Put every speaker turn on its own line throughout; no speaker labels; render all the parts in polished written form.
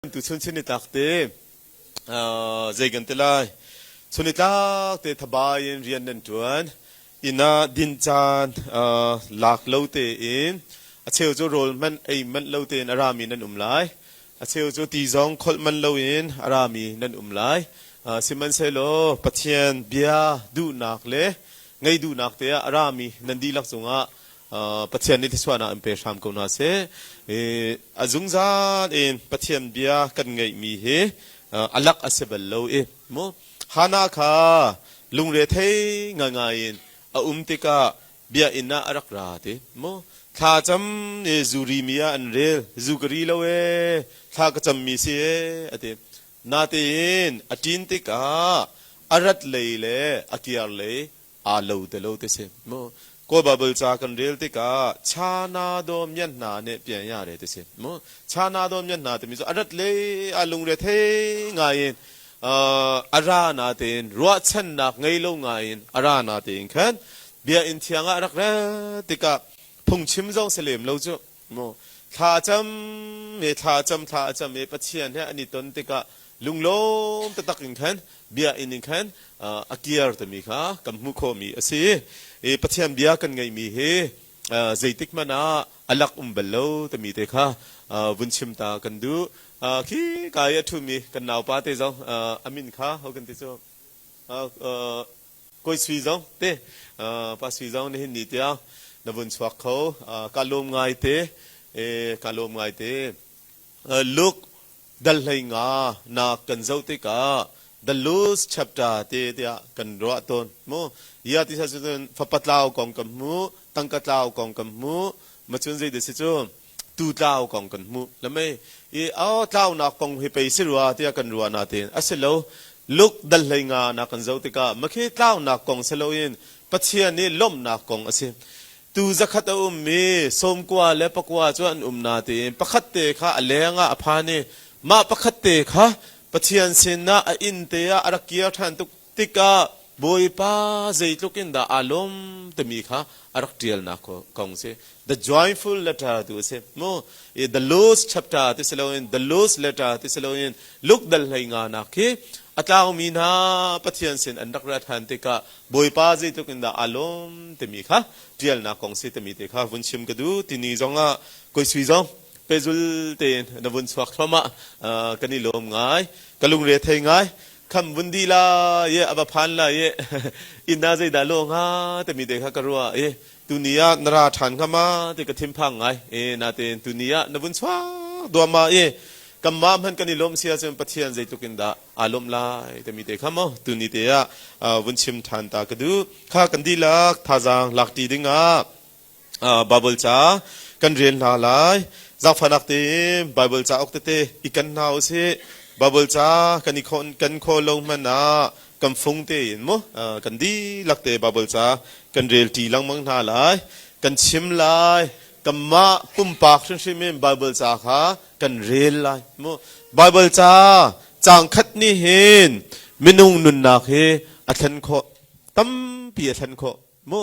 Tuchun chunitlak te zei kan ti lai chunitlak te thabai in rian nan ṭuan inn ah din caan lak lo tein a cheu cu rawl hmanh ei manh lo tein a rami nan um lai a cheu cu ti zong kholh manh loin a rami nan um lai sihmanhsehlaw Pathian bia duhnak le ngei duhnak te ah a rami nan dihlak cungah Pathian nih thluachuahnak in pe hram ko hna seh. A zungzal in Pathian bia kan ngeihmi hi a lak a si bal lo i mu Hannah kha lungre thei ngaingai in a um tikah bia inn ah a rak ra ti mu thla cam i zuri mi ah an rel zu ka ri lo ee thla ka cammi si ee a ti natein a ṭin tikah a rat lei le a kiar lei aa lo te lo te si mu Kawl Bible ca kan rel tikah chana do mian hna nih pian ya re te si mu chana do mian hna timi cu a rat le a lungre thei ngai in a ra na tein ruahchannak ngei lo ngai in a ra na tein khan bia inn thiang ah rak re tikah phungchim zong si lem lo cu mu thla cam me thla cam thla cam e Pathian he an i ton tikah lunglawm taktak in khan bia inn in khan a kiar timi kha kan hmuh khawhmi a si i Pathian bia kan ngeihmi hi zeitik hmanh ah a lak um bal lo timi te kha vun chim ta kan duh khi ka i a ṭhumi kan naupa te zong a min kha ho kan ti cu Kawi Sui zong te Pa Sui zong nihin ni tiang na vun chuak kho ka lawm ngai te ka lawm ngai te Luke dal 15 nak kan zoh tikah the loose chapter te tiah kan ruah tawn mu ya ti sa cun fapa tlau kong kan hmu tangka tlau kong kan hmu macun zei si cu tu tlau kong kan hmu lamei i aw tlaunak kong hi pei si rua tiah kan ruah na tin asilo luk dal 15 nak kan zoh tikah makhi tlaunak kong si loin Pathian nih lawmhnak kong a si Tu zakhat a ummi sawmkua le pakua cu an um natein pakhat te kha a leng ah a phan i mah pakhat te kha Pathian sinah a inn te ah a rak kir ṭhan tuk tikah Bawipa zeitluk in dah aa lawm timi kha a rak ṭialnak kong si. The joyful letter tu a si. Mu i the lost chapter ti si loin the lost letter ti si loin Luke dal 15 nak khi a tlaumi hna Pathian sin an rak ra ṭhan tikah Bawipa zeitluk in dah aa lawm timi kha ṭialnak kong si timi te kha vun chim ka duh tini zongah koi sui zong pezul tein na vun chuak thluahmah kan i lawm ngai ka lungre thei ngai kham vun di la ye ava phan la ye inna zeidah lo nga timi te kha ka ruah i tuni ah na ra ṭhan hnga ma ti ka thinphang ngai e natein tuni ah na vun chuak duahmah i kanmah hmanh kan i lawm si ahcun Pathian zeitluk in dah aa lawmh lai timi te kha maw tuni te ah vun chim ṭhan ta ka duh kha kan dihlak thazaang lak ṭi dingah Bible ca kan rel hna lai zaangfahnak tein Bible cauk tete i kan hna usih Bible ca kan i kan kho lo hmanh ah kan fung tein mu kan dihlak te Bible ca kan rel ṭi lengmang hna lai kan chim lai kanmah pumpak hrimhrim in Bible ca kha kan rel lai mu Bible ca caang khat nih hin minung nunnak hi a thlen khawh tampi a thlen khawh mu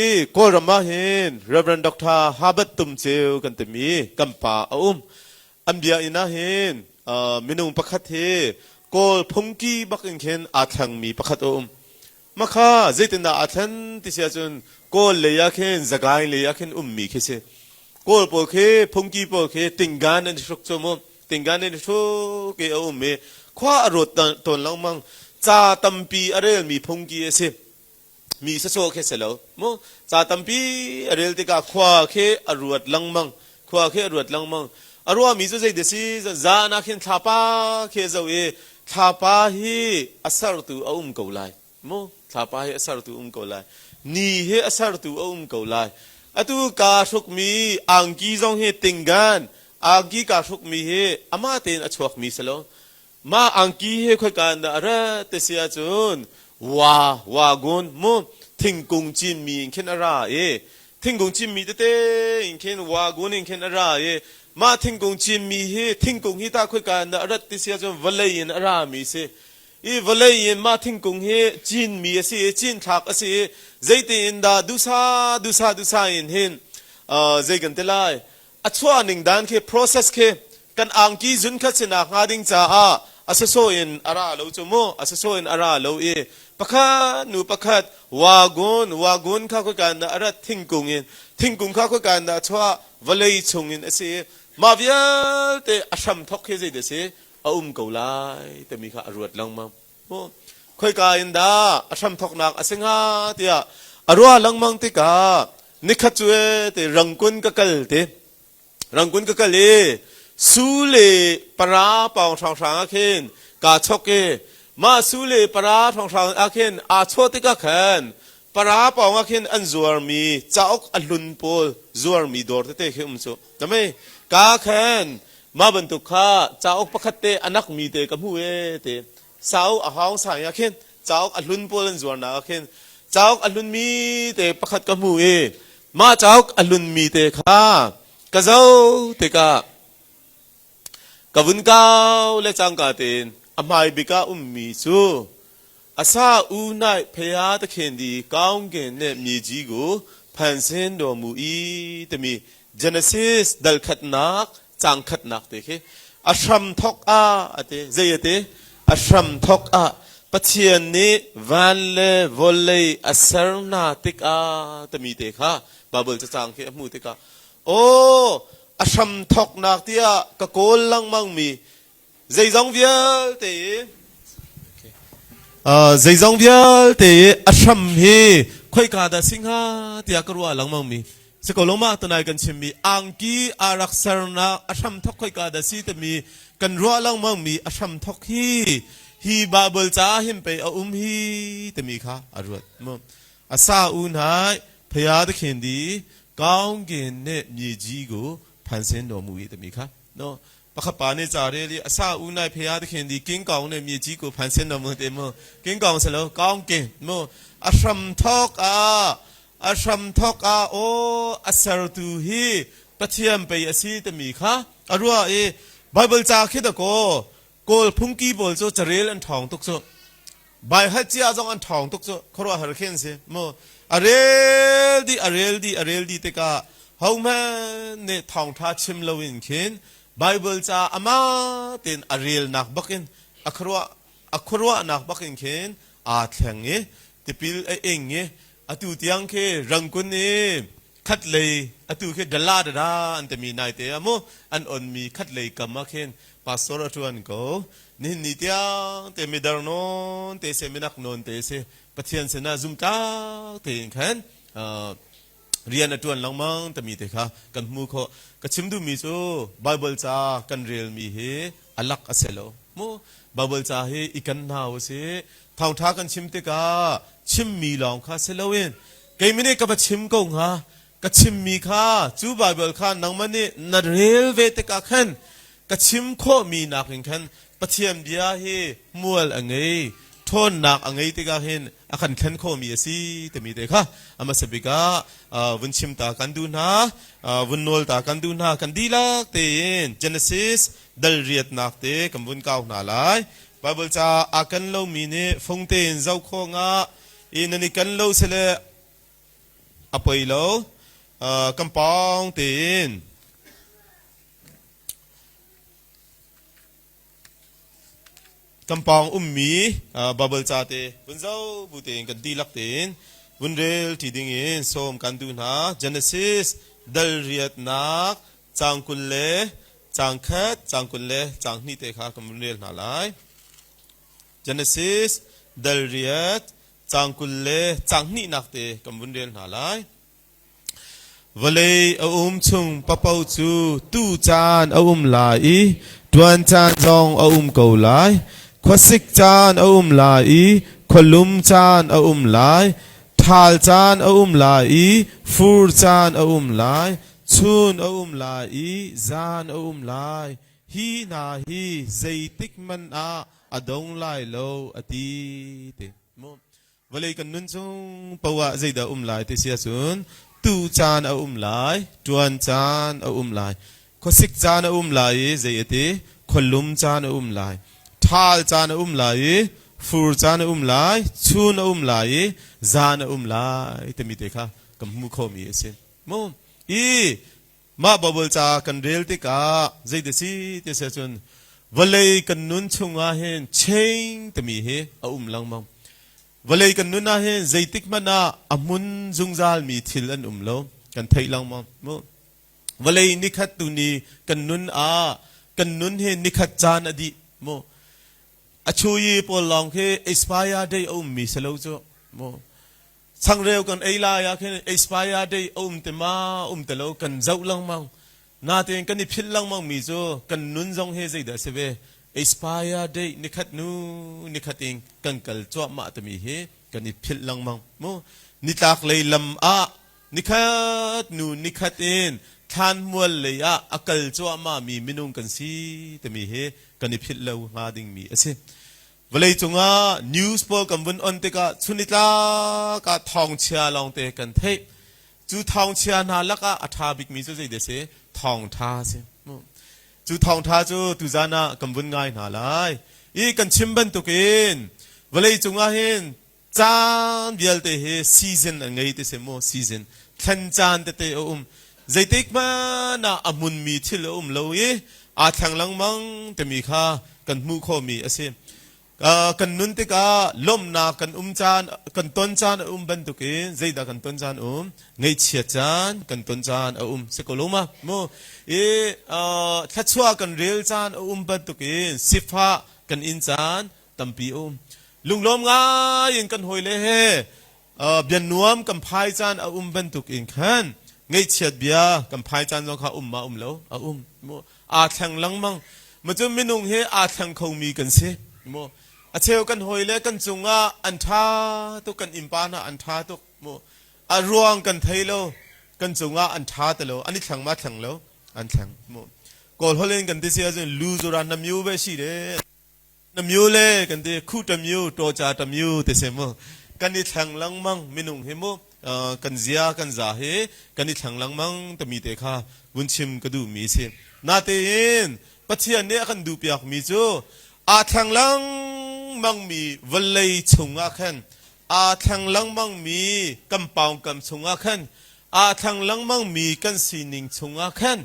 i Kawlram ah hin Reverend Dr. Herbert Tum Ceu kan timi kan pa a um an bia inn ah hin minung pakhat hi Kawl phungki bak in khin aa thlangmi pakhat a um Makha zeitindah aa thlen ti si ahcun Kawl lei ah khin Zagai lei ah khin ummi khi si. Kawl pawl khi phungki pawl khi tinggan an i hruk cu mu. Tinggan an i hruk i a um i khua a ruat tawn lengmang. Ca tampi a relmi phungki a si. Mi sasawh khi si lo. Mu ca tampi a rel tikah khua khi a ruat lengmang. Khua khi a ruat lengmang. A ruahmi cu zei si zan ah khin thlapa khi a zoh i thlapa hi a sertu a um ko lai. Mu thlapa hi a sertu um ko lai. Ni hi a sertu a um ko lai. Atu kaa hrukmi angki zong hi tinggan angki kaa hrukmi hi amah tein a chuakmi si lo. Mah angki he khoika in dah a rat ti si ahcun wa wagun mu thingkung cinmi in khin a ra i thingkung cinmi tete in khin wagun in khin a ra i mah thingkung cinmi hi thingkung hi tah khoika in dah a rat ti si ahcun vawlei in a rami si i vawlei in mah thingkung hi cinmi a si i cinthlak a si i zeitin dah dusa dusa dusa in hin zei kan ti lai a chuah ning dan khi process khi Kan angki zun kha sinak hnga ding caah a sawsawh in a ra lo cu mu, a sawsawh in a ra lo i pakhat nu pakhat wagon wagon kha khoika in dah a rat? Thingkung in. Thingkung kha khoika in dah a chuah? Vawlei chung in a si i mah vialte a hram thok hi zeidah a si? A um ko lai timi kha a ruat lengmang. Khoika in dah a hramthawknak a si hnga tiah a ruah lengmang tikah nikhat cu te Rangkun ka kal te. Rangkun ka kal i su le para pawng hrawnghrang ah khin kaa chok i mah su le para hrawnghrang ah khin aa chawh tikah khan para pawng ah khin an zuarmi cauk a hlun pawl zuarmi dawr tete khi um cu. Tamei ka khan Mah bantuk kha cauk pakhat te a nakmi te ka hmu e te. Sau a hawng sang ah khin cauk a hlun pawl an zuarnak ah khin cauk a hlunmi te pakhat ka hmu i mah cauk a hlunmi te kha ka zoh tikah ka vun kau le cangka tein a hmai bik ah ummi cu asa u nai phaya takhen di kaung gen ne mi ji gu phan sen do mu i timi Genesis dal khatnak cang khatnak te khi a hram thok a ate zei ate a hram thok a Pathian nih van le vawlei a ser hna tikah timi te kha Bible cacang khi a hmu tikah aw a hram thoknak tiah ka kawl lengmang mi zeizong vialte i zeizong vialte i a hram hi khoika dah si hnga tiah ka ruah lengmang mi si ko lo ma? Tunai kan chimmi angki a rak sernak a hram thok khoika dah si timi kan ruah lengmang mi a hram thok hi hi Bible ca hin pei a um hi timi kha a ruat mu. Asa u nai phaya de khen di kaung gen ne mi ji gu phan sen no mu i timi kha no. Pakhat pa nih ca rel i asa u nai phea te khen di king kong ne mi ji ko phan sen no mu te mu king kong se lo kaung ke mu a hram thok a a hram thok a o a sertu hi Pathian pei a si timi kha a rua i Bible ca khi da ko Kawl phungki pawl cu carel an ṭhawng tuk cu. Baihal cia zong an ṭhawng tuk cu. Khuaruahhar khin si. Mu a rel dih a rel dih a rel dih tikah hohmanh nih thawngṭha chim loin khin Bible ca amah tein a relnak bakin a khuaruah a khuaruahnak bakin khin aa thleng i tipil a ing i atu tiang khi Rangkun i khatlei atu khi dala dada an timi naite ah mu an onmi khatlei kam ah khin pastor a ṭuan ko. Nihin ni tiang te midar nawn te se minak nawn te se Pathian sinah zumtlak tein khan rian a ṭuan lengmang timi te kha kan hmu khawh. Ka chim duhmi cu Bible ca kan relmi hi a lak a si lo mu. Bible ca hi i kan hna u si. Thawngṭha kan chim tikah chimmi lawng kha si loin keimah nih ka va chim ko hnga, ka chimmi kha cu Baibal kha nangmah nih na rel ve tikah khan ka chim khawhmi nakin khan Pathian bia hi mual a ngei, ṭhawnnak a ngei tikah hin a kan thlen khawhmi a si timi te kha a hmasa bik ah vun chim ta kan duh hna, vun nawl ta kan duh hna. Kan dihlak tein Genesis dal riatnak te kan vun kau hna lai. Baibal ca aa kan lomi nih fung tein zoh khawh nga i nan i kan lo sile a poi lo. Kan pawng tein kan pawng ummi Bible ca te vun zoh bu tein kan dihlak tein vun rel ṭi ding in sawm kan duh hna. Genesis dal riatnak caang 20 le caang khat, caang 20 le caang hnih te kha kan vun rel hna lai. Genesis dal riat caang 20 le caang hnihnak te kan vun rel hna lai. Vawlei a um chung papo cu tu caan a um lai i ṭuan caan zong a um ko lai. Khuasik caan a um lai i khualum caan a um lai. Ṭhal caan a um lai i fur caan a um lai. Chun a um lai i zan a um lai. Hi hna hi zeitik hmanh ah a dong lai lo, a ti. Ti. Vawlei kan nun chung poah zeidah um lai ti si ahcun tu caan a um lai, ṭuan caan a um lai, khuasik caan a um lai i zei a ti, khualum caan a um lai, ṭhal caan a um lai i fur caan a um lai, chun a um lai i zan a um lai timi te kha kan hmu khomi a si. Mu i. Mah Baibal ca kan rel tikah zei si ti si ahcun vawlei kan nun chungah hin chain timi hi a um lengmang. Vawlei kan nun ah hin zeitik hmanh ah a hmun zungzalmi thil an um lo. Kan theih lengmang. Mu. Vawlei nikhat tu ni kan nun ah kan nun hi nikhat caan a dih. Mu. A chuyi pawl lawng khi expire date a ummi si lo cu. Mu. Changreu kan ei lai ah khin expire date a um te ma um te lo kan zoh lengmang. Natein kan i philh lengmang mi cu kan nun zong hi zeidah a si ve? Expire date nikhat nu nikhat in kan kal cuahmah timi hi kan i philh lengmang. Mu nitlak lei lam ah nikhat nu nikhat in thlanmual lei ah a kal cuahmah mi minung kan si timi hi kan i philh lo hnga dingmi a si. Vawleicung ah news pawl kan vun on tikah chunitlak ah thawngchia lawngte kan theih. Cu thawngchia hna lakah a ṭha bikmi cu zeidah si? Thawngṭha a si. Cu thawngṭha cu tuzan ah kan vun ngai hna lai. I kan chim bantukin vawleicung ah hin caan vialte hi season an ngei ti si mu season thlen caan tete a um. Zeitik hmanh ah a hmunmi thil a um lo i aa thleng lengmang timi kha kan hmuh khawhmi a si. Kan nun tikah lawmhnak kan um caan kan ton caan a um bantukin zeidah kan ton caan um ngaihchiat caan kan ton caan a um si ko lo ma mu i thluachuah kan rel caan a um bantukin sifah kan in caan tampi a um lunglawm ngai in kan hawile he bia nuam kan phai caan a um bantuk in khan ngaihchiat bia kan phai caan zong kha um ma um lo a um mu aa thleng lengmang ma cu minung hi aa thleng khomi kan si mu a cheu kan hawi le kan cungah an ṭha tuk kan innpa hna an ṭha tuk mu a ruang kan thei lo kan cungah an ṭha ti lo an i thleng ma thleng lo an thleng mu kawl holh in kan ti si ahcun lu zura na myu ve si de Na myu le kan ti khu ta myu to cha ta myu te se mu kan i thleng lengmang minung hi mu kan zia kan za hi kan i thleng lengmang tami te kha vun chim ka duh mi si natein Pathian nih a kan duh piak mi cu aa thleng lengmang mi vawlei chung ah khan aa thleng lengmang mi kan pawngkam chung ah khan aa thleng lengmang mi kan sining chung ah khan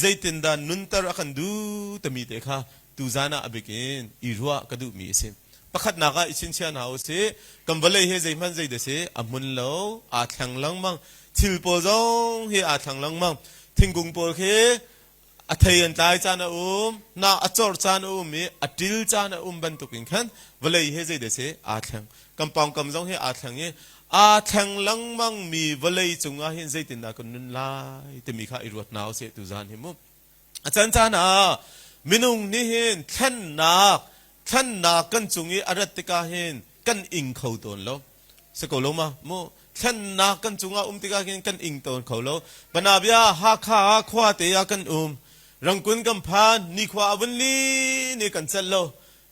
zeitindah nunter a kan duh timi te kha tuzan ah a bik in i ruah ka duhmi a si. Pakhatnak ah i chinchiah hna u sih. Kan vawlei hi zeihmanh zei dah si a hmun lo, aa thleng lengmang. Thil pawl zong hi aa thleng lengmang. Thingkung pawl khi a thei an tlai caan a um, na a cawr caan a um i a ṭil caan a um bantukin khan vawlei hi zei dah si aa thleng. Kan pawngkam zong hi aa thleng i aa thleng lengmang mi vawlei cungah hin zeitindah kan nun lai timi kha i ruat hna usih tuzan hi mu. A can caan ah minung nih hin thlennak thlennak kan cung i a rat tikah hin kan ing kho tawn lo. Si ko lo ma? Mu thlennak kan cungah um tikah hin kan ing tawn kho lo. Panabia Hakha khua te ah kan um. Rangkun kan phan, nikhua a vun li ni kan celh lo.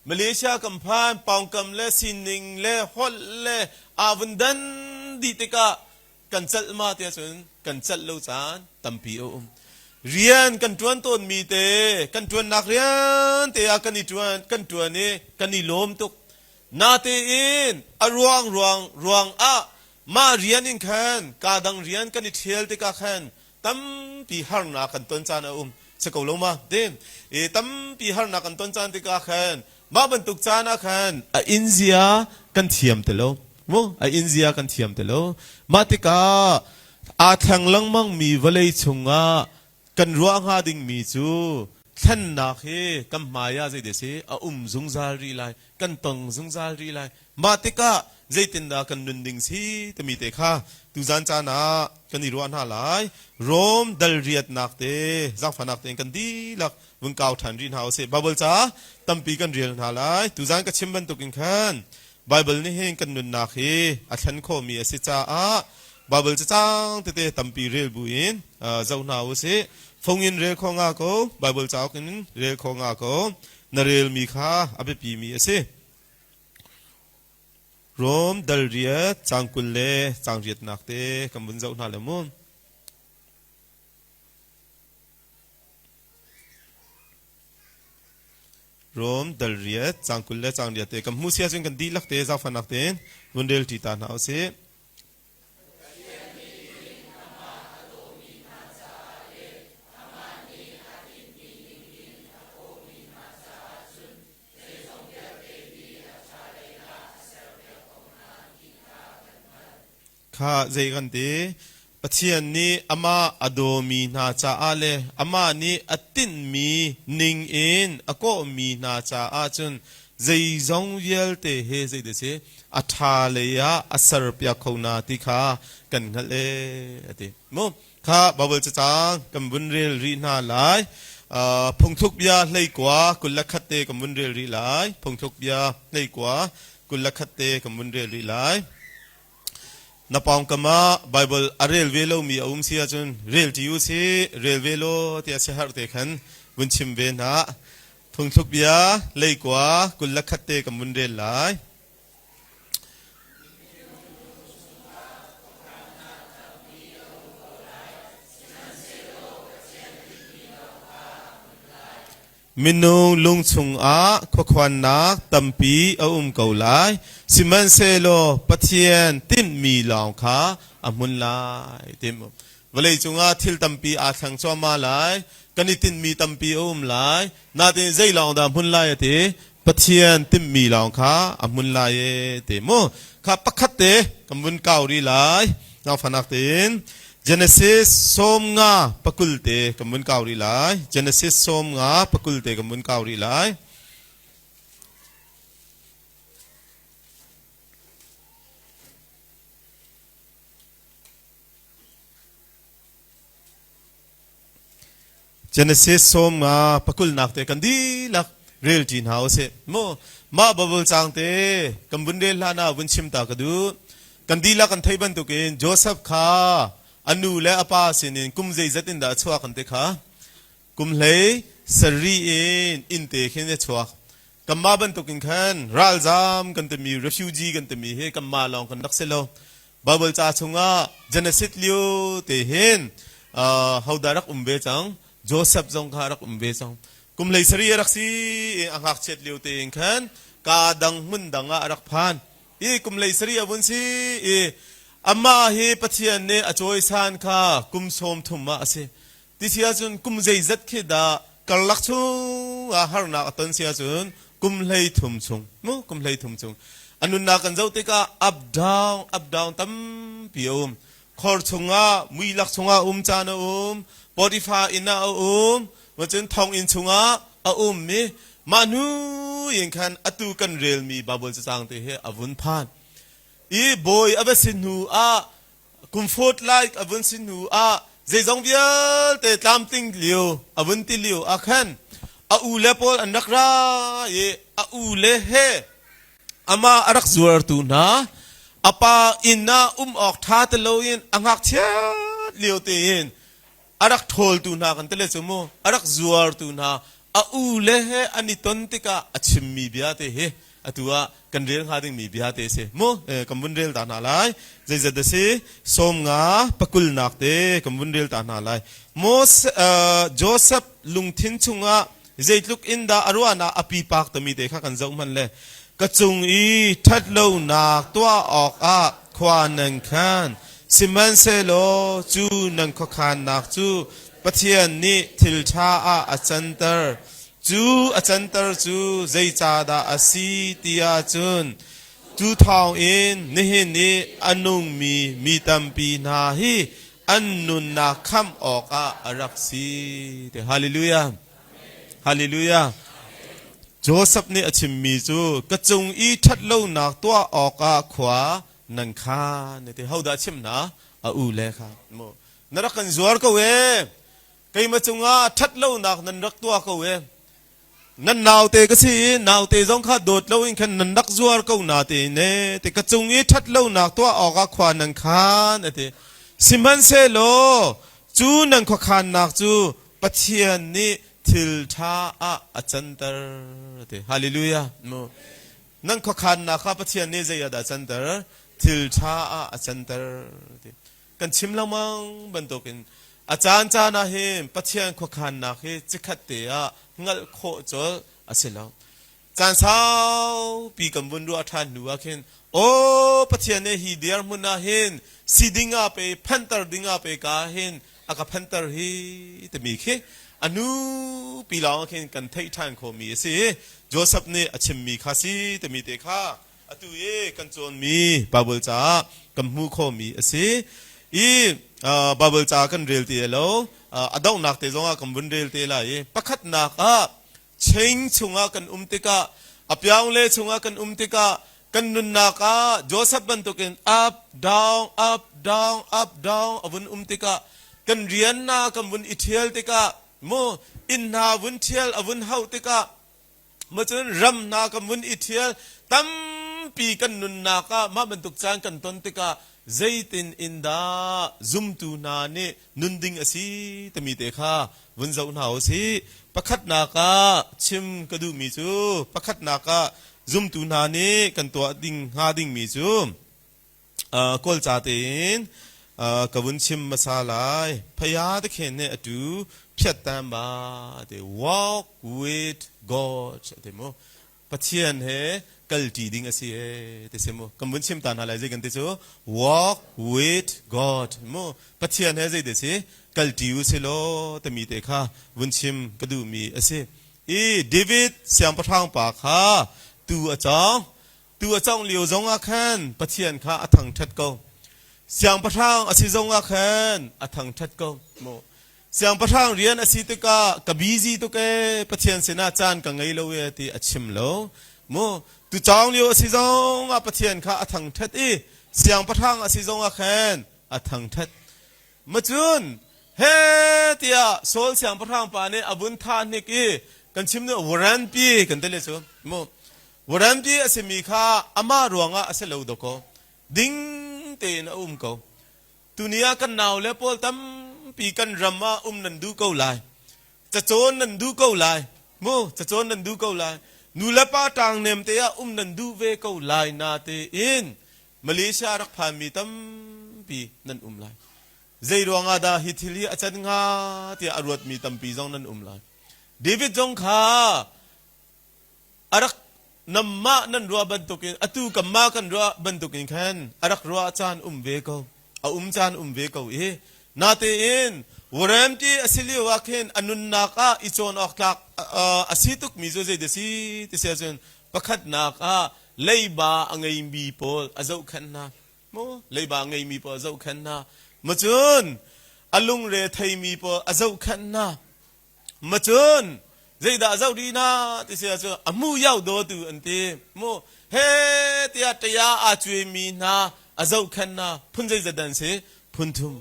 Malaysia kan phan, pawngkam le sining le holh le aa vun dan dih tikah kan celh ma tiah cun kan celh lo caan tampi a um. Rian kan ṭuan tawnmi te, kan ṭuannak rian te ah kan i ṭuan, kan ṭuan i kan i lawm tuk. Natein a ruang ruang ruang ah mah rian in khan ka dang rian kan i ṭhial tikah khan tampi harnak kan ton caan a um. Si ko lo ma? Ti i tampi harnak kan ton caan tikah khan mah bantuk caan ah khan a inn zia kan thiam ti lo. Mu a inn zia kan thiam ti lo. Mah tikah aa thleng lengmang mi vawlei chungah kan ruah hnga dingmi cu thlennak hi kan hmai ah zeidah si a um zungzal rih lai kan tong zungzal rih lai mah tikah zeitindah kan nun ding si timi te kha tuzan caan ah kan i ruah hna lai Rom dal riatnak te zaangfahnak tein kan dihlak vun kau ṭhan rih hna usih Bible ca tampi kan rel hna lai tuzan ka chim bantukin khan Bible nih hin kan nunnak hi a thlen khawhmi a si caah Bible cacang tete tampi rel buin zoh hna usih phone in rel kho nga ko Bible cauk in rel kho nga ko na relmi kha a biapimi a si Rom dal riat cang 20 le cang riatnak te kan vun zoh hna le mu. Rom dal riat cang 20 le cang riat te kan hmu sia cun kan dihlak te zaangfahnak tein vun rel ṭi ta hna usih. Kha zei kan ti? Pathian nih amah a dawmi hna caah le amah nih a tinhmi ning in a kawhmi hna caah cun zeizong vialte he zeidah si a ṭha lei ah a serpiak kho hna ti kha kan hngalh ee a ti. Mu kha Baibal cacang kan vun rel rih hna lai. Phungthluk bia 19 21 te kan vun rel rih lai. Phungthluk bia 19 21 te kan vun rel rih lai. Na pawngkam ah Baibal a rel ve lomi a um si ahcun rel ṭi u sih, rel ve law tiah siaherh te khan vun chim ve hna. Phungthluk bia 19 21 te kan vun rel lai. Minung lung chungah khuakhuannak tampi a um ko lai, sihmanhsehlaw Pathian tinhmi lawng kha a hmun lai. Tim. Vawlei cungah thil tampi aa thleng cuahmah lai, kan i tinhmi tampi a um lai, nain zei lawng dah hmun lai a ti? Pathian timhmi lawng kha a hmun lai e ti mu. Kha pakhat te kan vun kau rih lai. Nangfanak tein Genesis 50 pakul te kan vun kau rih lai. Genesis 50 pakul te kan vun kau rih lai. Genesis 50 pakulnak te kan dihlak rel ṭi hna usih. Mu mah Bible caang te kan vun rel hlan ah vun chim ta ka duh. Kan dihlak kan theih bantukin Joseph kha a nu le a pa sinin kum zeizat in dah a chuak an ti kha? Kum 17 in innte khin a chuak. Kanmah bantukin khan ralzam kan timi refugee kan timi hi kanmah lawng kan rak si lo. Bible ca chungah Genesis lio te hin hodah rak um ve cang? Joseph zong kha rak um ve cang. Kum 17 a rak si i a ngakchiat lio te in khan ka dang hmun dang ah a rak phan. I kum 17 a vun si i amah hi Pathian nih a cawisan kha kum 30 ah a si. Ti si ahcun kum zeizat khi dah karlak chung ah harnak a ton si ahcun kum 33 chung mu kum 33 chung a nunnak kan zoh tikah up down up down tampi a um. Khor chungah muilak chungah um caan a um, Potiphar inn ah a um, cun thonginn chungah a um i mah hnu in khan atu kan relmi Bible cacang te hi a vun phan. I bawi a va si hnu ah comfort like a vun si hnu ah zeizong vialte tlamtling lio a vun ti lio ah khan a u le pawl an rak ra i a u le he amah a rak zuartu hna a pa inn ah um awk ṭha ti loin a ngakchiat lio tein a rak ṭhawltu hna kan ti le cu mu a rak zuartu hna a u le he an i ton tikah a chimmi bia te hi atu ah kan rel hnga dingmi bia te si mu. Kan vun rel ta hna lai. Zeizat a si? 50 pakulnak te kan vun rel ta hna lai. Moses Joseph lungthin chungah zeitluk in dah a ruahnak a pipak tami te kha kan zoh hmanh le ka cung i ṭhatlonak tuah awkah khua nan khan, sihmanhsehlaw cu nan khuakhannak cu Pathian nih thil ṭha ah a canter. Cu a canter cu zeicahdah a si ti ahcun cu thawngin nihin i a nungmi mi tampi hna hi an nunnak khamh awkah a rak si. Hallelujah. Hallelujah. Joseph nih a chimmi cu ka cung i ṭhatlonak tuah awkah khua nan khan ti. Hodah a chimh hna? A u le kha. Na rak kan zuar ko ee. Keimah cungah ṭhatlonak nan rak tuah ko ee. Nan naute ka si i naute zong kha dawt loin khan nan rak zuar ko na te ne ti ka cung i ṭhatlonak tuah awkah khua nan khan a ti. Sihmanhsehlaw cu nan khuakhannak cu Pathian nih thil ṭha ah a canter ti. Hallelujah. Mu. Nan khuakhannak kha Pathian nih zei ah dah a canter? Thil ṭha ah a canter ti. Kan chim lengmang bantukin a caan caan ah hin Pathian khuakhannak hi cikhat te ah hngalh khawh colh a si lo. Caan saupi kan vun ruah ṭhan hnu ah khin aw Pathian nih hi dirhmun ah hin si ding ah pe phanter ding ah pe ka hin a ka phanter hi timi khi a nu pi lawng ah khin kan theih ṭhan khawhmi a si. Joseph nih a chimmi kha si timi te kha. atu i kan cawnmi Bible caah kan hmuh khawhmi a si. I Bible ca kan rel ti lo a donghnak te zongah kan vun rel te lai i pakhatnak ah chain chungah kan um tikah a piaung le chungah kan um tikah kan nunnak ah Joseph bantukin up down up down up down a vun um tikah kan rian na kan vun i ṭhial tikah mu inn hna vun ṭhial a vun hauh tikah Macun ram hna ka mun i ṭhial tampi kan nunnak ah mah bantuk caan kan ton tikah zeitin in dah zumtu hna nih nun ding a si timi te kha vun zoh hna u sih. Pakhatnak ah chim ka duhmi cu pakhatnak ah zumtu hna nih kan tuah ding hnga dingmi cu Kawlca tein ka vun chim hmasa lai. Phaya te khen nih atu phiat ba te walk with God te mu. Pathian he kalṭi ding a si e ti si mu. Kan vun chim ta hna lai zei kan ti cu walk with God mu. Pathian he zei te si kalṭi u si law timi te kha vun chim ka duhmi a si. I David siangpahrang pa kha tu a cawng. Tu a cawngh lio zongah khan Pathian kha a thangṭhat ko. Siangpahrang a si zongah khan a thangṭhat ko. Mu. Siangpahrang rian a si tikah ka busy tuk ee Pathian sinah caan ka ngei lo ee ti a chim lo. Mu. Tu cawng lio a si zongah Pathian kha a thangṭhat i siangpahrang a si zongah khan a thangṭhat. Macun he tiah Saul siangpahrang pa nih a vun thah hnik i kan chim nu waranpi kan ti le cu mu waranpi a simi kha amah ruangah a si lo dawkaw ding tein a um ko. Tuni ah kan nau le pawl tampi kan ram ah um nan duh ko lai. Cacawn nan duh ko lai. Mu cacawn nan duh ko lai. Nu le pa ṭangnem te ah um nan duh ve ko lai na tein Malaysia rak phanmi tampi nan um lai. Zei ruangah dah hi thil hi a can hnga tiah a ruatmi tampi zong nan um lai. David zong kha a rak namah nan ruah bantukin atu kanmah kan ruah bantukin khan a rak ruah caan um ve ko. A um caan um ve ko i natein warranty a si lio ah khin a nunnak ah i cawn awk tlak a si tukmi cu zei dah si ti si ahcun pakhatnak ah leiba a ngeimi pawl a zohkhenh hna mu leiba a ngeimi pawl a zohkhenh hna macun a lungre theimi pawl a zohkhenh hna macun zeidah a zoh rih na ti si ahcun a mu yau dawtu an ti mu he tiah ṭaya aa cuaimi hna a zohkhenh hna phun zeizat dan si phun thum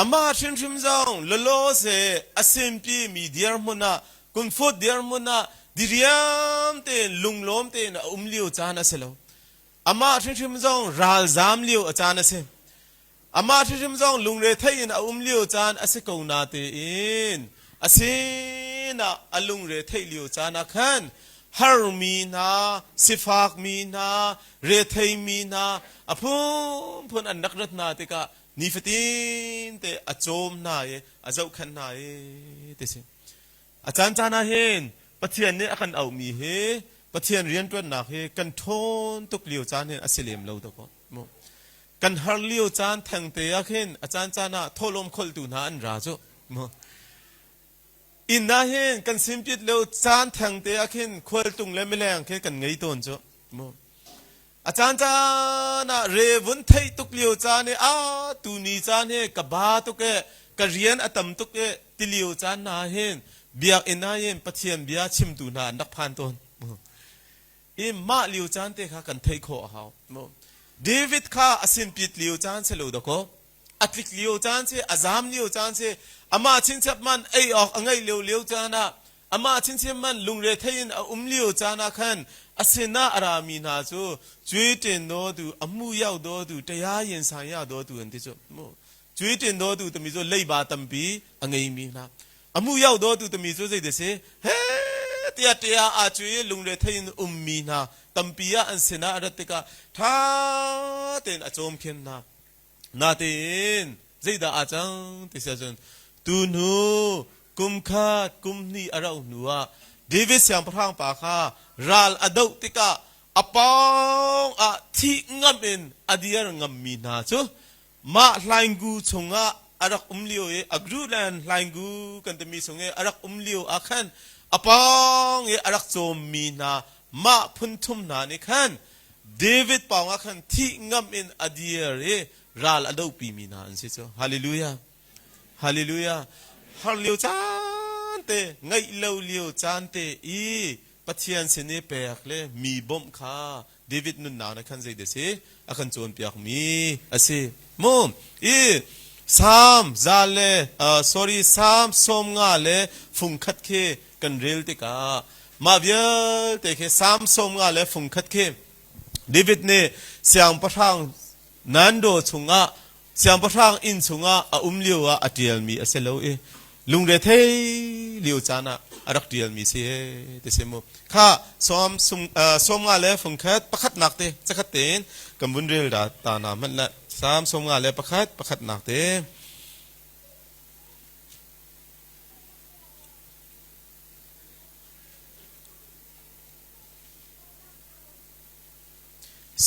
Amah hrimhrim zong lawlaw seh a sinpi mi dirhmun ah kunfut dirhmun ah diriam tein lunglawm tein a um lio caan a si lo. Amah hrimhrim zong ralzam lio a caan a si. Amah hrimhrim zong lungrethei in a um lio caan a si ko na tein a sinah a lungre theih lio caan ah khan harmi hna, sifakmi hna, retheimi hna a phunphun an rak rat hna tikah nifatin te a cawm hna i a zohkhenh hna i ti si. A caan caan ah hin Pathian nih a kan auhmi hi Pathian rianṭuannak hi kan ṭhawn tuk lio caan hin a si lem lo dawkaw. Kan har lio caan thengte ah khin a caan caan ah thawhlawm kholhtu hna an ra cu. Inn ah hin kan simpit lio caan thengte ah khin khualtung le mileng khi kan ngei tawn cu. A caan caan ah re vun theih tuk lio caan i a tuni caan hi ka ba tuk e ka rian a tam tuk e ti lio caan hna hin biakinn ah hin Pathian bia chimtu hna an rak phan tawn. I mah lio caan te kha kan theih khawh a hau. David kha a sinpit lio caan si lo dakaw a tlik lio caan si a zam lio caan si amah chinchap man ei awk a ngeih lio lio caan ah amah chinchin man lungre thei in a um lio caan ah khan a sinah a rami hna cu cui tin do tu a mu yau do tu taya yin sang ya do tu an ti cu mu cui tin do tu tami cu leiba tampi a ngeimi hna a mu yau do tu tami cu zei de si he tia tia a cui lungre thei in ummi hna tampi ah an sinah a rat tikah tha tein a cawm khin hna Natein zeidah aa cang ti si ahcun tu hnu kum khat kum hnih a rauh hnu ah David siangpahrang pa kha ral a doh tikah a pawng ah thih ngam in a dir ngammi hna cu mah hlainggu chungah a rak um lio i Agruland hlainggu kan timi chung i a rak um lio ah khan a pawng i a rak cawmmi hna mah phun thum hna nih khan. David pawngah khan thih ngam in a dir i ral a dopi mi hna an si cu. Hallelujah. Hallelujah. Har lio caan te, ngaih lo lio caan te i Pathian sin i pek le mi bawmh kha David nunnak nih khan zei si a kan cawnpiak mi a si. Mu i Psalm za le sorry Psalm 50 le fungkhat khi kan rel tikah mah vialte khi Psalm 50 le fungkhat khi David nih siangpahrang Nando chungah siangpahrang inn chungah a um lio ah a ṭialmi a si lo i lungrethei lio caan ah a rak ṭialmi si ti si mu. Kha sawm sum 50 le fungkhat pakhatnak te cakhat tein kan vun rel ta na hmanh le Salm 51 pakhatnak te.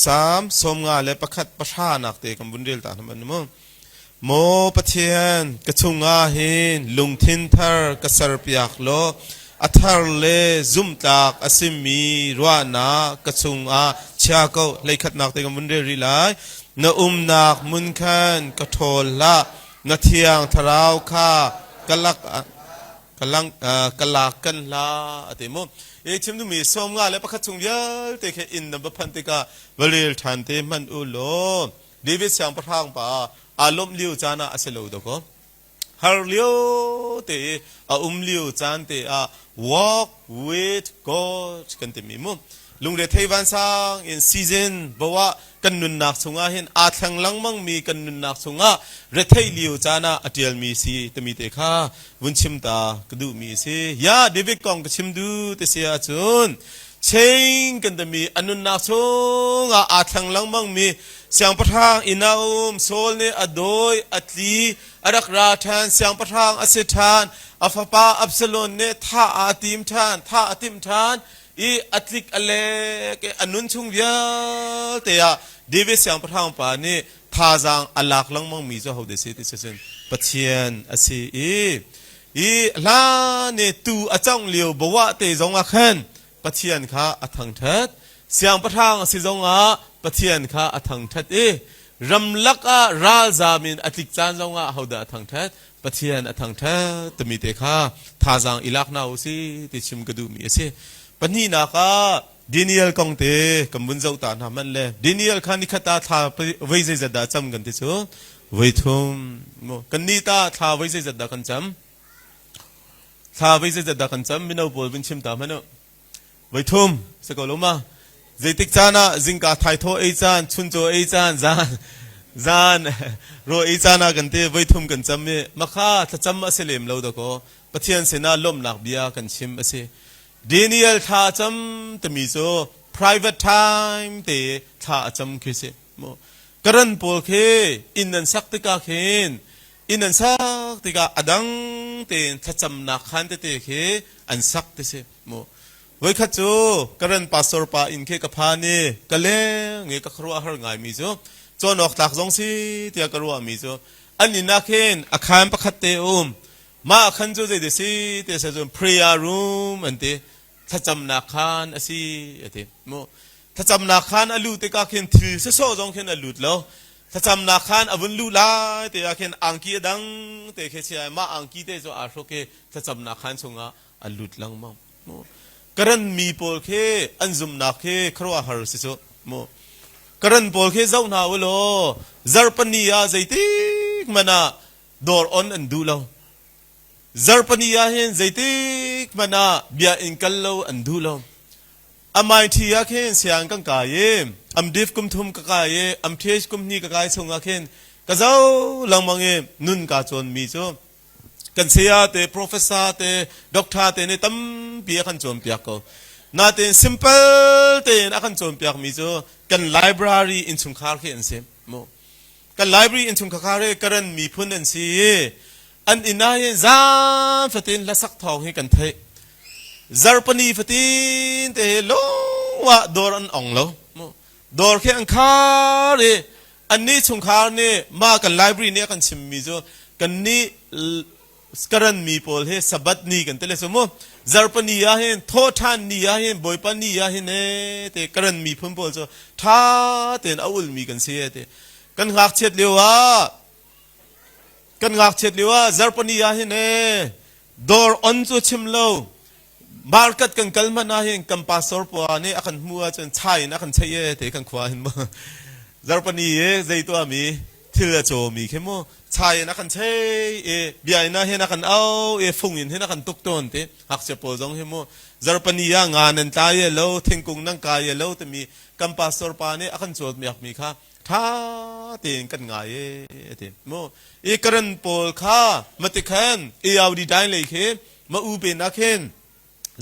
Salm 51 pahranak te kan vun rel ta hna man mu. Maw Pathian, ka chungah hin lungthin thar ka serpiak law a thar le zumhtlak a simi ruahnak ka chungah chia ko. Hleikhatnak te kan vun rel rih lai. Na umnak mun khan ka ṭhawl hlah. Na thiang thlarau kha ka lak ka lang ka lak kan hla a ti mu e chim duhmi 51 chung vialte khi inn na va phanh tikah va rel ṭhan te hmanh u law David siangpahrang pa aa lawmh lio caan ah a si lo dakaw har lio te i a um lio caan te ah walk with God kan timi mu lungre thei vansang in season boah kan nunnak chungah hin aa thleng lengmang mi kan nunnak chungah retheih lio caan ah a ṭialmi si timi te kha vun chim ta ka duhmi a si. Ya David kong ka chim du ti si ahcun chain kan timi a nunnak chungah aa thleng lengmang mi siangpahrang inn ah um Saul nih a dawi a tli a rak ra ṭhan siangpahrang a si ṭhan a fapa Absalom nih thah aa tim ṭhan thah a timh ṭhan i a tlik a lek i a nun chung vialte ah David siangpahrang pa nih thazaang a lak lengmang mi cu hode si ti si Pathian a si i i hlan i tu a congh lio bawah te zong ah khan Pathian kha a thangṭhat siangpahrang a si zong ah Pathian kha a thangṭhat i ramlak ah ralzam in a tlik caan zong ah hodah a thangṭhat Pathian a thangṭhat timi te kha thazaang i lak hna u si ti chim ka duhmi a si. Pahnihnak ah Daniel kong te kan vun zoh ta hna hmanh le Daniel kha nikhat ah thla voi zeizat dah cam kan ti cu voi thum kan nih ta thla voi zeizat dah kan cam thla voi zeizat dah kan cam mino pawl vun chim ta hmanh u voi thum si ko lo ma zeitik caan ah zingka thaithaw ei caan chuncaw ei caan zan zan ro ei caan ah kan ti voi thum kan cam i makha thlacam a si lem lo dakaw Pathian sinah lawmhnak bia kan chim a si Daniel thla a cam timi cu private time te thla a cam khi si mu Karen pawl khi inn an sak tikah khin inn an sak tikah a dang tein thlacamnak khan tete khi an sak ti si mu Voikhat cu Karen pastor pa inn khi ka phan i ka leng i ka khuaruahhar ngaimi cu cawn awk tlak zong si tiah ka ruahmi cu an inn ah khin a khaan pakhat te a um. Mah khan cu zei si ti a si cun prayer room an ti. Thlacamnak khaan a si a ti. Mu thlacamnak khaan a luh tikah khin thil sawsawh zong khin a lut lo. Thlacamnak khaan a vun luh lai te ah khin angki a dang te khi chia mah angki te cu aa hruk i thlacamnak khaan chungah a lut lengmang. Karen mi pawl khi an zumhnak khi khuaruahhar si cu mu. Karen pawl khi zoh hna u law zarhpani ah zeitik hmanh ah dawr on an duh lo. Zarhpani ah hin zeitik hmanh ah biakinn kal lo an duh lo. MIT ah khin siang kan kai i MDiv kum thum ka kai i MPH kum hnih ka kai chung ah khin ka zoh lengmang i nun kaa cawnmi cu kan saya te professor te doctor te nih tampi a kan cawnpiak ko natein simple tein a kan cawnpiak mi cu kan library innchungkhar khi an si mu kan library innchungkhar hi Karen miphun an si i an inn ah hin zan fatin hlasak thawng hi kan theih zarpani fatin te hi lungah dawr an ong lo mu dawr khi an khar i Annih chungkhar nih mah kan library nih a kan chimmi cu kannih Karen mi pawl hi Sabbath ni kan ti le cu mu. Zarhpini ah hin thawhṭhan ni ah hin Bawipa ni ah hin ee te Karen miphun pawl cu ṭha tein a ulmi kan si ee ti. Kan ngakchiat lio ah kan ngakchiat lio ah zarhpini ah hin ee dawr on cu chim lo market kan kal hmanh ah hin kan pastor pa nih a kan hmu ahcun chai in a kan cheih ee te kan khua hin mu. Zarhpini i zei tuahmi thil a cawmi khi mu chai in a kan chei i bia in ah hin a kan au i fung in hin a kan tuk tawn ti ngakchia pawl zong hi mu zarhpini ah nga nan tlai e lo thingkung nan kai e lo timi kan pastor pa nih a kan cawnpiak mi kha ṭha tein kan ngai e ti mu i karen pawl kha matikhan AOD dai lei khi ma u pe na khin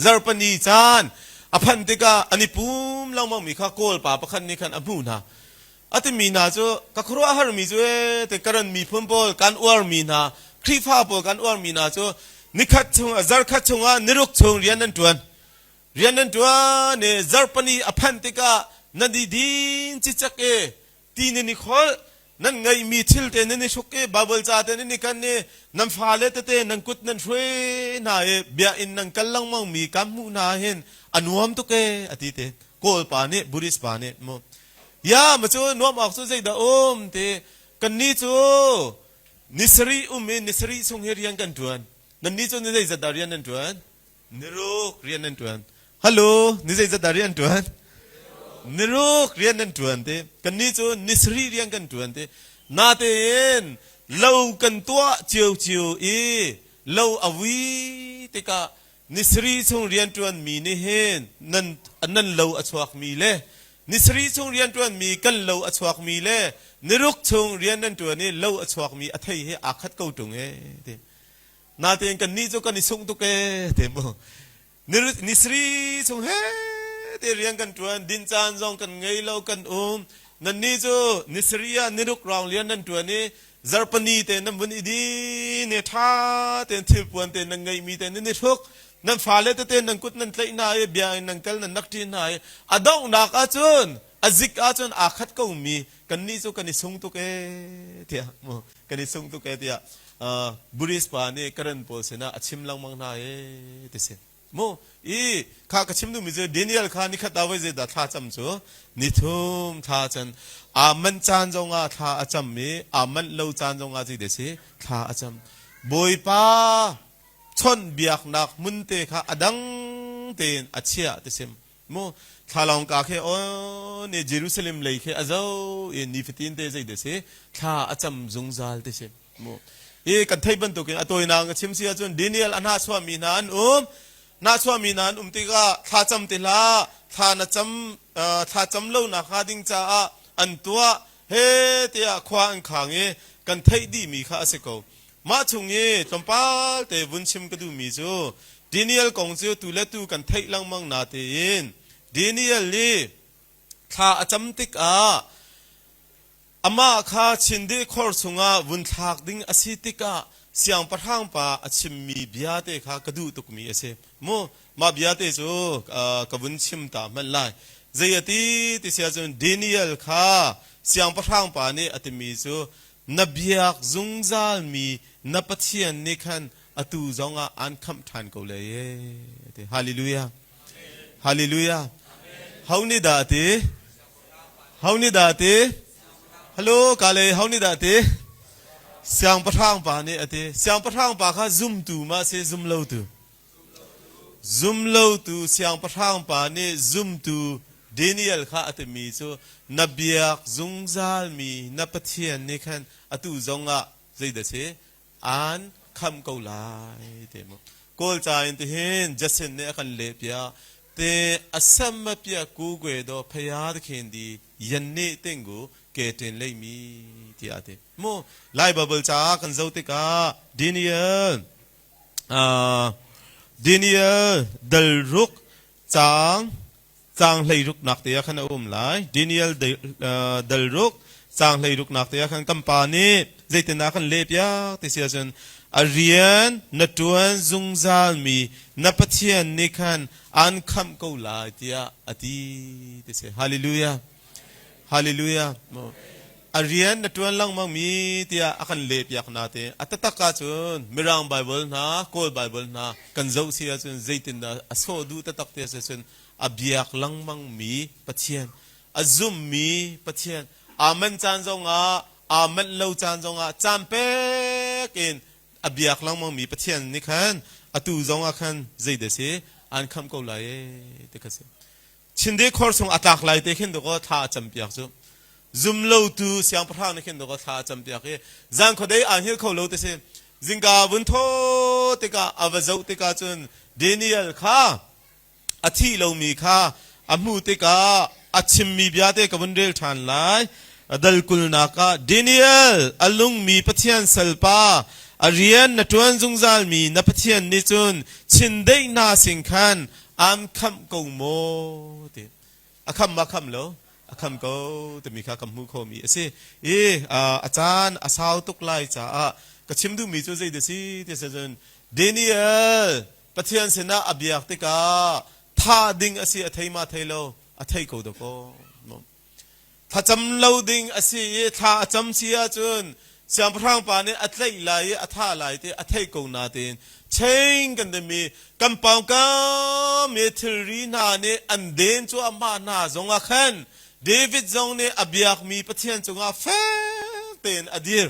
zarhpini caan a phanh tikah an i pum lengmang mi kha kawl pa pakhat nih khan a hmuh hna A timi hna cu ka khuaruahharmi cu ee te Karen miphun pawl kan uarmi hna Khrihfa pawl kan uarmi hna cu nikhat chung zarkhat chungah niruk chung rian nan ṭuan rian nan ṭuan i zarhpani a phanh tikah nan i din cicek i ti nan i kholh nan ngeihmi thil te nan i hruk i Bible ca te nan i kan i nan fale tete nan kut nan hruai hna i biakinn nan kal lengmang mi kan hmuh hna hin a nuam tuk ee a ti te Kawl pa nih Buddhist pa nih mu Ya ma cu nuam awk cu zeidah um ti kannih cu ni sarih um i ni sarih chung hi rian kan ṭuan. Nannih cu ni zeizat dah rian nan ṭuan? Niruk rian nan ṭuan. Hello, ni zeizat dah rian ṭuan? Niruk rian nan ṭuan ti. Kannih cu ni sarih rian kan ṭuan ti. Natein lo kan tuah ciocio i lo a vui tikah Ni sarih chung rianṭuanmi nih hin nan, nan lo a chuakmi le ni sarih chung rianṭuanmi kan lo a chuakmi le niruk chung rian nan ṭuan i lo a chuakmi a thei hi aa khat ko ṭung ee ti. Natein kannih cu kan i sungh tuk ee ti mu. Ni sarih chung he te rian kan ṭuan, din caan zong kan ngei lo kan um. Nannih cu ni sarih ah niruk rang rian nan ṭuan i zarhpani te nan vun i din i ṭha tein thilpuan te nan ngeihmi te nan i hruk nan fale tete nan kut nan tlaih hna i bia in nan kal nan nak ṭi hna i a donghnak ahcun a zik ahcun aa khat komi kannih cu kan i sung tuk ee tiah mu kan i sung tuk ee tiah Buddhist pa nih Karen pawl sinah a chim lengmang hna ee ti si. Mu i kha ka chim duhmi cu Daniel kha nikhat ah voi zeidah thla cam cu nithum thla can aa manh caan zongah thla a cam i aa manh lo caan zongah zei si thla a cam Bawipa chawnh biaknak hmun te kha a dang tein a chiah ti sim mu thlalawng ka khi o ne Jerusalem lei khi a zo i nifatin te zei si thla a cam zungzal ti sim Mu. I kan theih bantukin a tawinak ka chim si ahcun Daniel a hnahchuahmi hna an um. Hnahchuahmi hna an um tikah thla cam ti hlah, thla na cam thla cam lo nak hnga ding caah an tuah he tiah khua an khang i kan theih dihmi kha a si ko. Mah chung i tlawmpal te vun chim ka duhmi cu Daniel kong cu tu le tu kan theih lengmang na tein Daniel i thla a cam tikah Amah kha chindih khor chungah vun thlak ding a si tikah siangpahrang pa a chimmi bia te kha ka duh tukmi a si. Mu, mah bia te cu ka vun chim ta hmanh lai. Zei a ti ti si ahcun Daniel kha siangpahrang pa nih a timi cu na biak zungzalmi na Pathian nih khan atu zongah aan khamh ṭhan ko lai ee. Ti. Hallelujah. Hallelujah. Ho nih dah a ti? Ho nih dah a ti? Hello, ka le ho nih dah a ti? Siangpahrang pa nih a ti. Siangpahrang pa kha zumtu ma si zumlotu? Zumlotu siangpahrang pa nih zumtu Daniel kha a timi cu na biak zungzalmi na Pathian nih khan atu zongah zeidah si aan kham ko lai te mu kawl ca in tihin jasin nih a kan leh piak te asam ma pia ku gwe do phaya de khen di yan ne tengu ke ten lei mi ti ate mu lai bible ca kan zo tikah Daniel Daniel dal ruk cang caang 16 nak te ah khan a um lai. Daniel dal ruk caang 16 nak te ah khan kan pa nih zeitindah kan leh piak ti si ahcun a rian na ṭuan zungzalmi na Pathian nih khan aan khamh ko lai tiah a ti ti si. Hallelujah. Hallelujah. A rian na ṭuan lengmang mi tiah a kan lehpiak nain a taktak ahcun Mirang Baibal hna, Kawl Baibal hna kan zoh si ahcun zeitindah a sawh duh taktak ti a si ahcun a biak lengmang mi Pathian, a zummi Pathian, aa manh caan zongah aa manh lo caan zongah caan pek in a biak lengmang mi Pathian nih khan atu zongah khan zeidah si an khamh ko lai ee ti kha si. Chinde khor chung a tlak lai te khin dawkaw thla a campiak cu. Zumlotu siangpahrang nih khin dawkaw thla a campiak i zan khuadei aa hngilh kho lo ti si. Zingka vun thaw tikah a va zoh tikah cun Daniel kha a thih lomi kha a hmuh tikah a chimmi bia te ka vun rel ṭhan lai. Dal kulnak ah Daniel a lungmi Pathian salpa a rian na ṭuan zungzalmi na Pathian nih cun chindeih hna sing khan aan khamh ko maw ti a kham ma kham lo a kham ko timi kha ka hmuh khomi a si i a caan a sau tuk lai caah ka chim duhmi cu zei si ti si cun Daniel Pathian sinah a biak tikah thah ding a si a thei ma thei lo a thei ko dakaw Thlacam lo ding a si i thla a cam si ahcun siangpahrang pa nih a tlaih lai i a thah lai ti a theih ko nain chain kan timi kan pawngkam i thilri hna nih an den cuahmah hna zongah khan David zong nih a biakmi Pathian cungah fek tein a dir.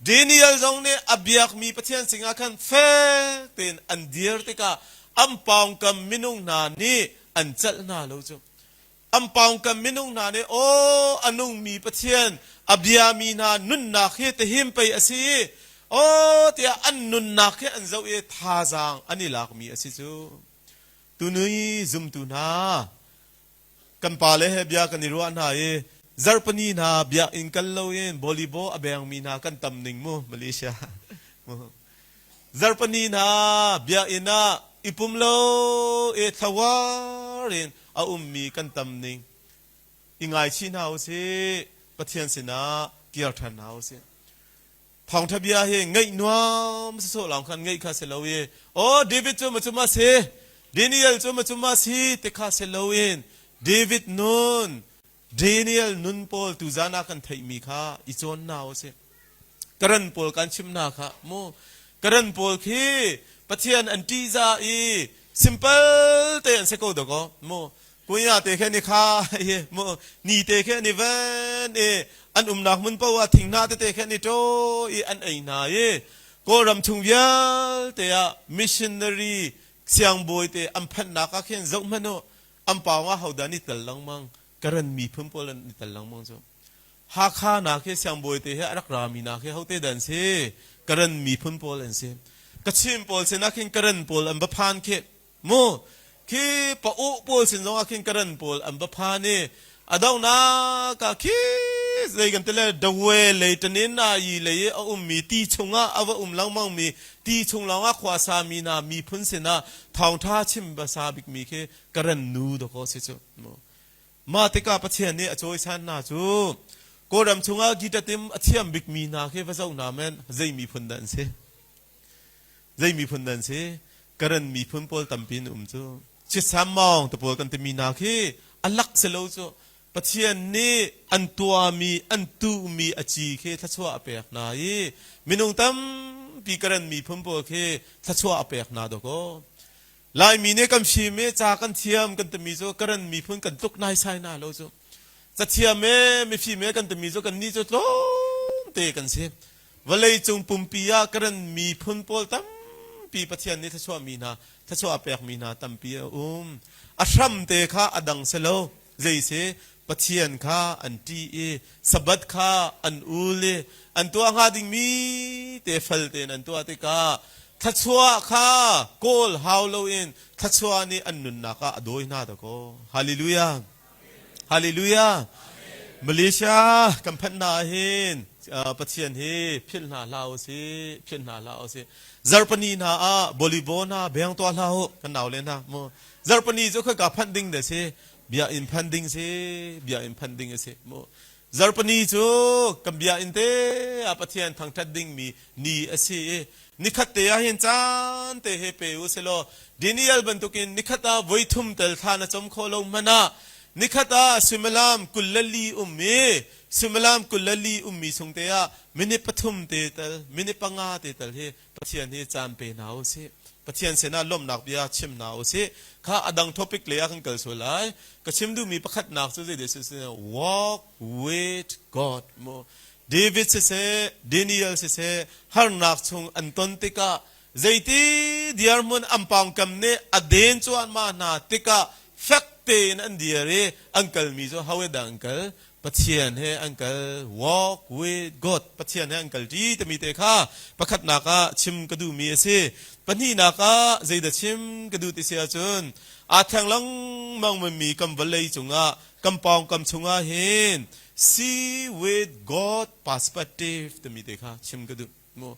Daniel zong nih a biakmi Pathian singah khan fek tein an dir tikah an pawngkam minung hna nih an celh hna lo cu. An pawngkam minung hna nih aw a nungmi Pathian a biami hna nunnak hi tahim pei a si i aw tiah an nunnak hi an zoh i thazaang an i lakmi a si cu. Tunui zumtu hna kan pale he bia kan i ruah hna i zarhpini hna biakinn kal loin volleyball a bengmi hna kan tam ning mu Malaysia. Zarhpini hna biakinn ah i pum lo i thlawar in a ummi kan tam ning i ngaichih hna u sih. Pathian sinah kir ṭhan hna u sih. Thawngṭha bia hi ngaih nuam sawsawh lawng khan ngaih kha si lo i aw David cu macum a si Daniel cu macum a si ti kha si loin David nun Daniel nun pawl tuzan ah kan theihmi kha i cawn hna u sih. Karen pawl kan chim hna kha mu Karen pawl khi Pathian an ṭihzah i simple te an si ko dakaw mu kunya te khe ni kha hi mu ni te khe ni ven i an umnak hmun paoh ah thing hna tete khe ni ṭo i an ei hna i Kawlram chung vialte ah missionary siangbawi te an phanhnak ah khin zoh hmanh u an pawng ah hodah ni tel lengmang Karen miphun pawl an i tel lengmang cu Hakha nak hi siangbawi te he a rak rami nak hi hote dan si Karen miphun pawl an si Kachin pawl sinah khin Karen pawl an va phan khi mu khi pa u pawl sin zongah khin Karen pawl an va phan i a donghnak ah khi zei kan ti le dawe lei tanin na yi lei i a ummi ti chungah a va um lengmang mi ti chung lawngah khua sa mi hna miphun sinah thawngtha chim basa bikmi khi Karen nu dakaw si cu mu Mah tikah Pathian nih a cawisan hna cu Kawlram chungah guitar tim a thiam bikmi hna khi va zoh hna men zei miphun dah an si? Zei miphun dah an si? Karen miphun pawl tampi an um cu. Chitsam mawng te pawl kan timi hna khi a lak si lo cu. Pathian nih an tuahmi, an tuhmi a ci khi thluachuah a pek hna i minung tampi Karen miphun pawl khi thluachuah a pek hna dawkaw. Laimi nih kan fim i ca kan thiam kan timi cu Karen miphun kan tluk naisai na lo cu. Cathiam e mifim e kan timi cu kan nih cu tlawmte kan si. Vawlei cung pumpi ah Karen miphun pawl tampi Pathian nih thluachuah mi hna, thluachuah a pek mi hna tampi a um. A hram te kha a dang si lo. Zei si Pathian kha an ṭih i Sabbath kha an ul i an tuah hnga dingmi te fel tein an tuah tikah thluachuah kha kawl hau loin thluachuah nih an nunnak ah a dawi hna dakaw. Hallelujah. Hallelujah. Malaysia kan phanh hna hin Pathian hi philh hna hlah u sih, philh hna hlah u sih. Zarhpini hna ah volleyball hna beng tuah hlah u kan nau le hna mu. Zarhpini cu khaka phanh ding da si. Biakinn phan ding si biakinn phan ding a si mu zarpani cu kan biakinn te ah Pathian thangthat dingmi ni a si i nikhat te ah hin caan te he pe u silaw Daniel bantukin nikhat ah voithum tel thla na com kho lo hmanh ah nikhat ah suimilam 24 um i Suimilam 24 ummi chung te ah minute 3 te tal, minute 5 te tal hi Pathian hi caan pe hna u sih. Pathian sinah lawmhnak bia chim hna u sih. Kha a dang topic lei ah kan kal sual lai. Ka chim duhmi pakhatnak cu zei si walk with God mu. David siseh, Daniel siseh, harnak chung an ton tikah zeiti dirhmun an pawngkam nih a den cuahmah hna tikah fek tein an dir i an kalmi cu ho dah an kal? Pathian he an kal. Walk with God. Pathian he an kal ṭi timi te kha pakhatnak ah chim ka duhmi a si. Pahnihnak ah zeidah chim ka duh ti si ahcun aa thleng lengmang mi kan vawlei cungah kan pawngkam chungah hin see with God perspective timi te kha chim ka duh. Mu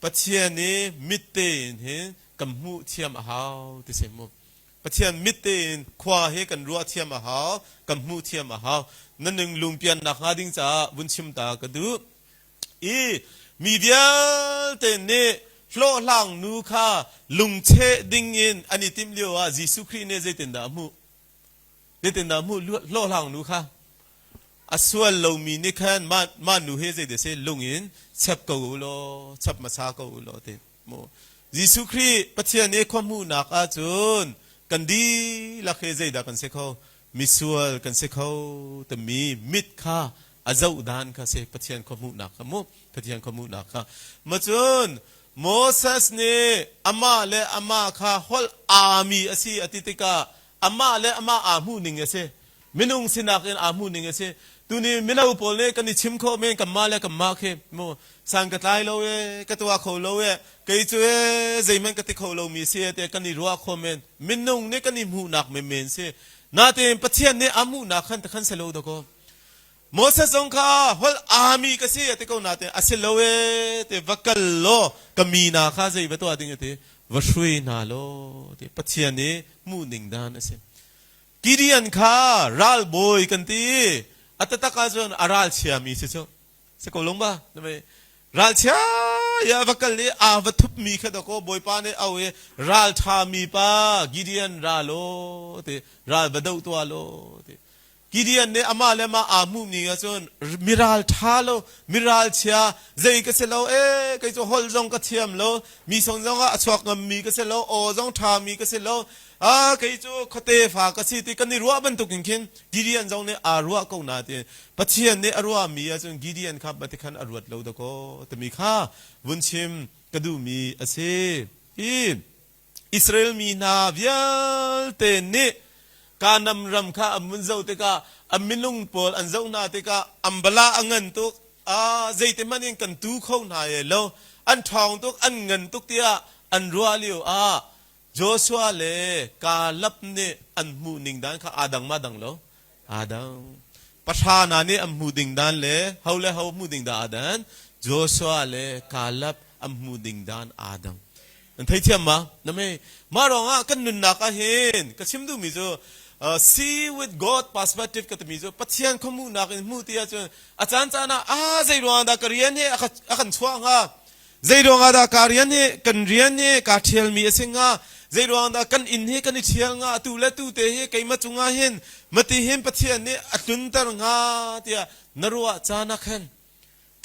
Pathian i mit tein hin kan hmuh thiam a hau ti si mu. Pathian mit tein khua hi kan ruah thiam a hau, kan hmuh thiam a hau. Na nung lungpian nak hnga ding caah vun chim ta ka duh. I mi vialte nih hlawhhlang nu kha lungcheh ding in an i timh lio ah Jesuh Khrih nih zeitindah a hmuh? Zeitindah a hmuh hlawhhlang nu kha? A sual lomi nih khan mah, mah nu hi zeidah si lung in chep ko u law, chep hmasa ko u law ti. Mu. Jesuh Khrih Pathian i khua hmuhnak ahcun kan dihlak hi zeidah kan si kho? Misual kan si kho timi mit kha a zoh dan kha si Pathian khua hmuhnak kha mu. Pathian khua hmuhnak kha. Ma cun Moses nih amah le amah kha holh aami a si a ti tikah amah le amah aa hmuh ning a si. Minung sinak in aa hmuh ning a si. Tuni mino pawl nih kan i chim khawh men kanmah le kanmah khi mu san ka tlai lo e ka tuah kho lo e kei cu e zeihmanh ka ti kho lomi si e te kan i ruah kho men minung nih kan i hmuhnak menmen si natein Pathian nih a hmuhnak khan takhan si lo dakaw Moses zong kha holh aami ka si a ti ko natein a si lo e te va kal law ka mi na kha zei va tuah ding a ti va hrui hna law ti Pathian i hmuh ning dan a si Gideon kha ralbawi kan ti i a taktak ahcun a ralchiami si cu. Si ko lung ba? Ralchia ya va kal i aa va thupmi kha dakaw Bawipa nih au i ralṭhami pa Gideon ra law ti ral va doh tuah law ti. Gideon nih amah le amah aa hmuhmi ahcun miral ṭha lo, miral chia, zei ka si lo ee, kei cu holh zong ka thiam lo, mi song zong ah a chuak ngammi ka si lo, aw zong ṭhami ka si lo, ah kei cu khuate fa ka si ti kan i ruah bantuk in khin Gideon zong nih aa ruah ko na ti Pathian nih a ruahmi ahcun Gideon kha batikhan a ruat lo dakaw timi kha vun chim ka duhmi a si. Hi Israel mi hna vialte nih Kanaan ram kha an vun zoh tikah an minung pawl an zoh hna tikah an bala a ngan tuk ah zeiti hmanh in kan tu kho hna ye lo an ṭhawng tuk an ngan tuk tiah an ruah lio ah Joshua le Kaleb nih an hmuh ning dan kha aa dang ma dang lo? Aa dang. Pahra hna nih an hmuh ding dan le ho le ho hmuh ding dah aa dan? Joshua le Kaleb an hmuh ding dan aa dang. Nan theithiam ma? Na mei. Mah ruangah kan nunnak ah hin ka chim duhmi cu see with God perspective ka timi cu Pathian khuahmuhnak in hmuh ti ahcun a caan caan ah ah zei ruangah dah ka rian hi a kan chuah hnga? Zei ruangah dah ka rian hi kan rian hi kaa ṭhialmi a si hnga? Zei ruangah dah kan inn hi kan i ṭhial hnga? Atu le tu te hi keimah cungah hin mati hin Pathian nih a tlunter hnga tiah na ruah caan ah khan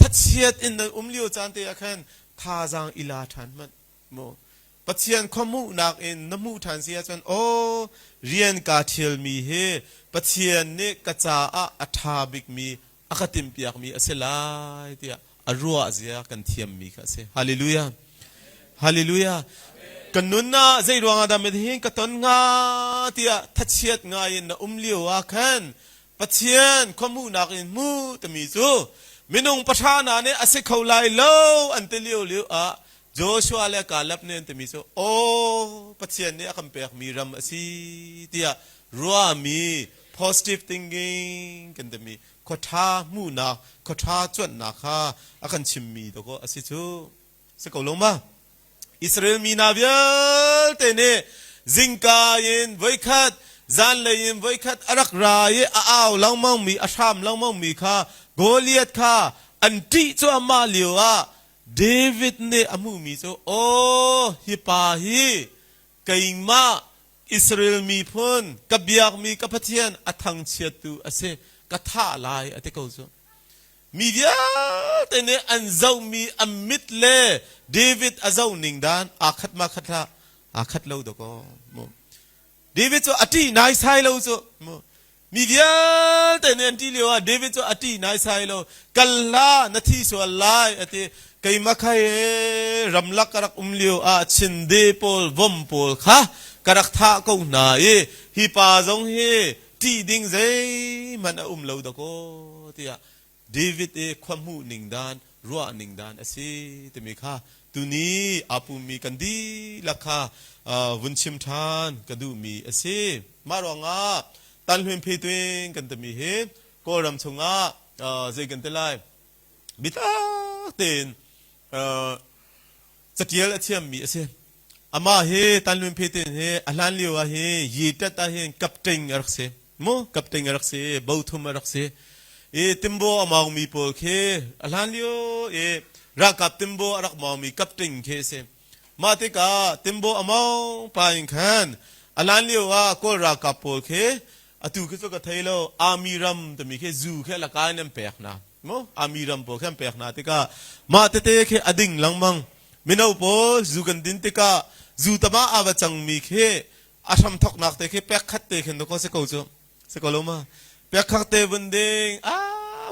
thachiat in na um lio caan te ah khan thazaang i la ṭhan hmanh mu. Pathian khuahmuhnak in na hmuh ṭhan si ahcun aw rian kaa ṭhialmi hi Pathian nih ka caah a ṭha bikmi a ka timhpiakmi a si lai tiah a ruah zia kan thiammi kha a si. Hallelujah. Hallelujah. Kan nun ah zei ruangah dah midhin ka ton hnga tiah thachiat ngai in na um lio ah khan Pathian khuahmuhnak in hmu timi cu minung pahra hna nih a si kho lai lo an ti lio lio ah Joshua le Caleb nih an timi cu aw Pathian nih a kan pekmi ram a si tiah ruahmi positive thinking kan timi khua ṭha hmuhnak khua ṭha cuanhnak kha a kan chimmi dawkaw a si cu si ko lo ma Israel mi hna vialte nih zingka in voikhat zanlei in voikhat a rak ra i a au lengmang mi a hram lengmang mi kha Goliath kha an ṭih cuahmah lio ah David nih a hmuhmi cu aw hi pa hi keimah Israel miphun ka biakmi ka Pathian a thangchiattu a si ka thah lai a ti ko cu. Mi vialte nih an zohmi an mit le David a zoh ning dan aa khat ma khat hlah, aa khat lo dawkaw. David cu a ṭih naisai lo cu. Mi vialte nih an ṭih lio ah David cu a ṭih naisai lo. Kal hlah, na thi sual lai a ti. Keimah kha he ramlak ka rak um lio ah chinde pawl, vom pawl kha ka rak thah ko hna i hi pa zong hi ṭih ding zeihmanh a um lo dakaw tiah David i khua hmuh ning dan, ruah ning dan a si timi kha tuni aa pummi kan dihlak kha vun chim ṭhan ka duhmi a si. Mah ruangah Tanhluin Phetuin kan timi hi Kawlram chungah zei kan ti lai biatak tein catial a thiammi a si. Amah hi Tanlun Phetin hi a hlan lio ah hi Yitat ah hin captain a rak si. Mu captain a rak si, bothum a rak si. I timbo a maungmi pawl khi a hlan lio i ralkap timbo a rak maungmi captain khi a si. Mah tikah timbo a maung pa in khan a hlan lio ah Kawl ralkap pawl khi atu khi cu ka thei lo army ram timi khi zu khi a laka in an pek hna. Mu army ram pawl khi an pek hna tikah mah tete khi a ding lengmang. Mino pawl zu kan din tikah zu tama a va cangmi khi a hram thoknak te khi pek khat te khin ko si ko cu si ko lo ma pek khat te vun ding a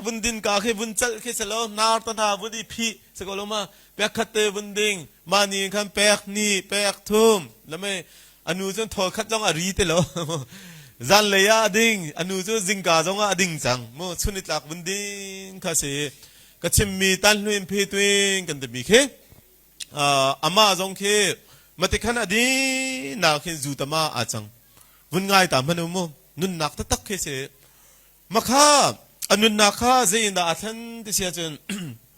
vun din ka khi vun calh khi si lo nar ta hna vun i phih si ko lo ma pek khat te vun ding ma ni khan pek ni pek thum lame anu cun thawl khat zong a ri te lo zan lei ah a ding anu cu zingka zong ah a ding cang mu chun i tlak vun ding kha si Ka chimmi tanhluin phetuin kan timi khi amah zong khi matikhan a dinak hin zu tama aa cang. Vun ngai ta hmanh u mu. Nunnak taktak khi si. Makha a nunnak kha zei in dah aa thlen ti si ahcun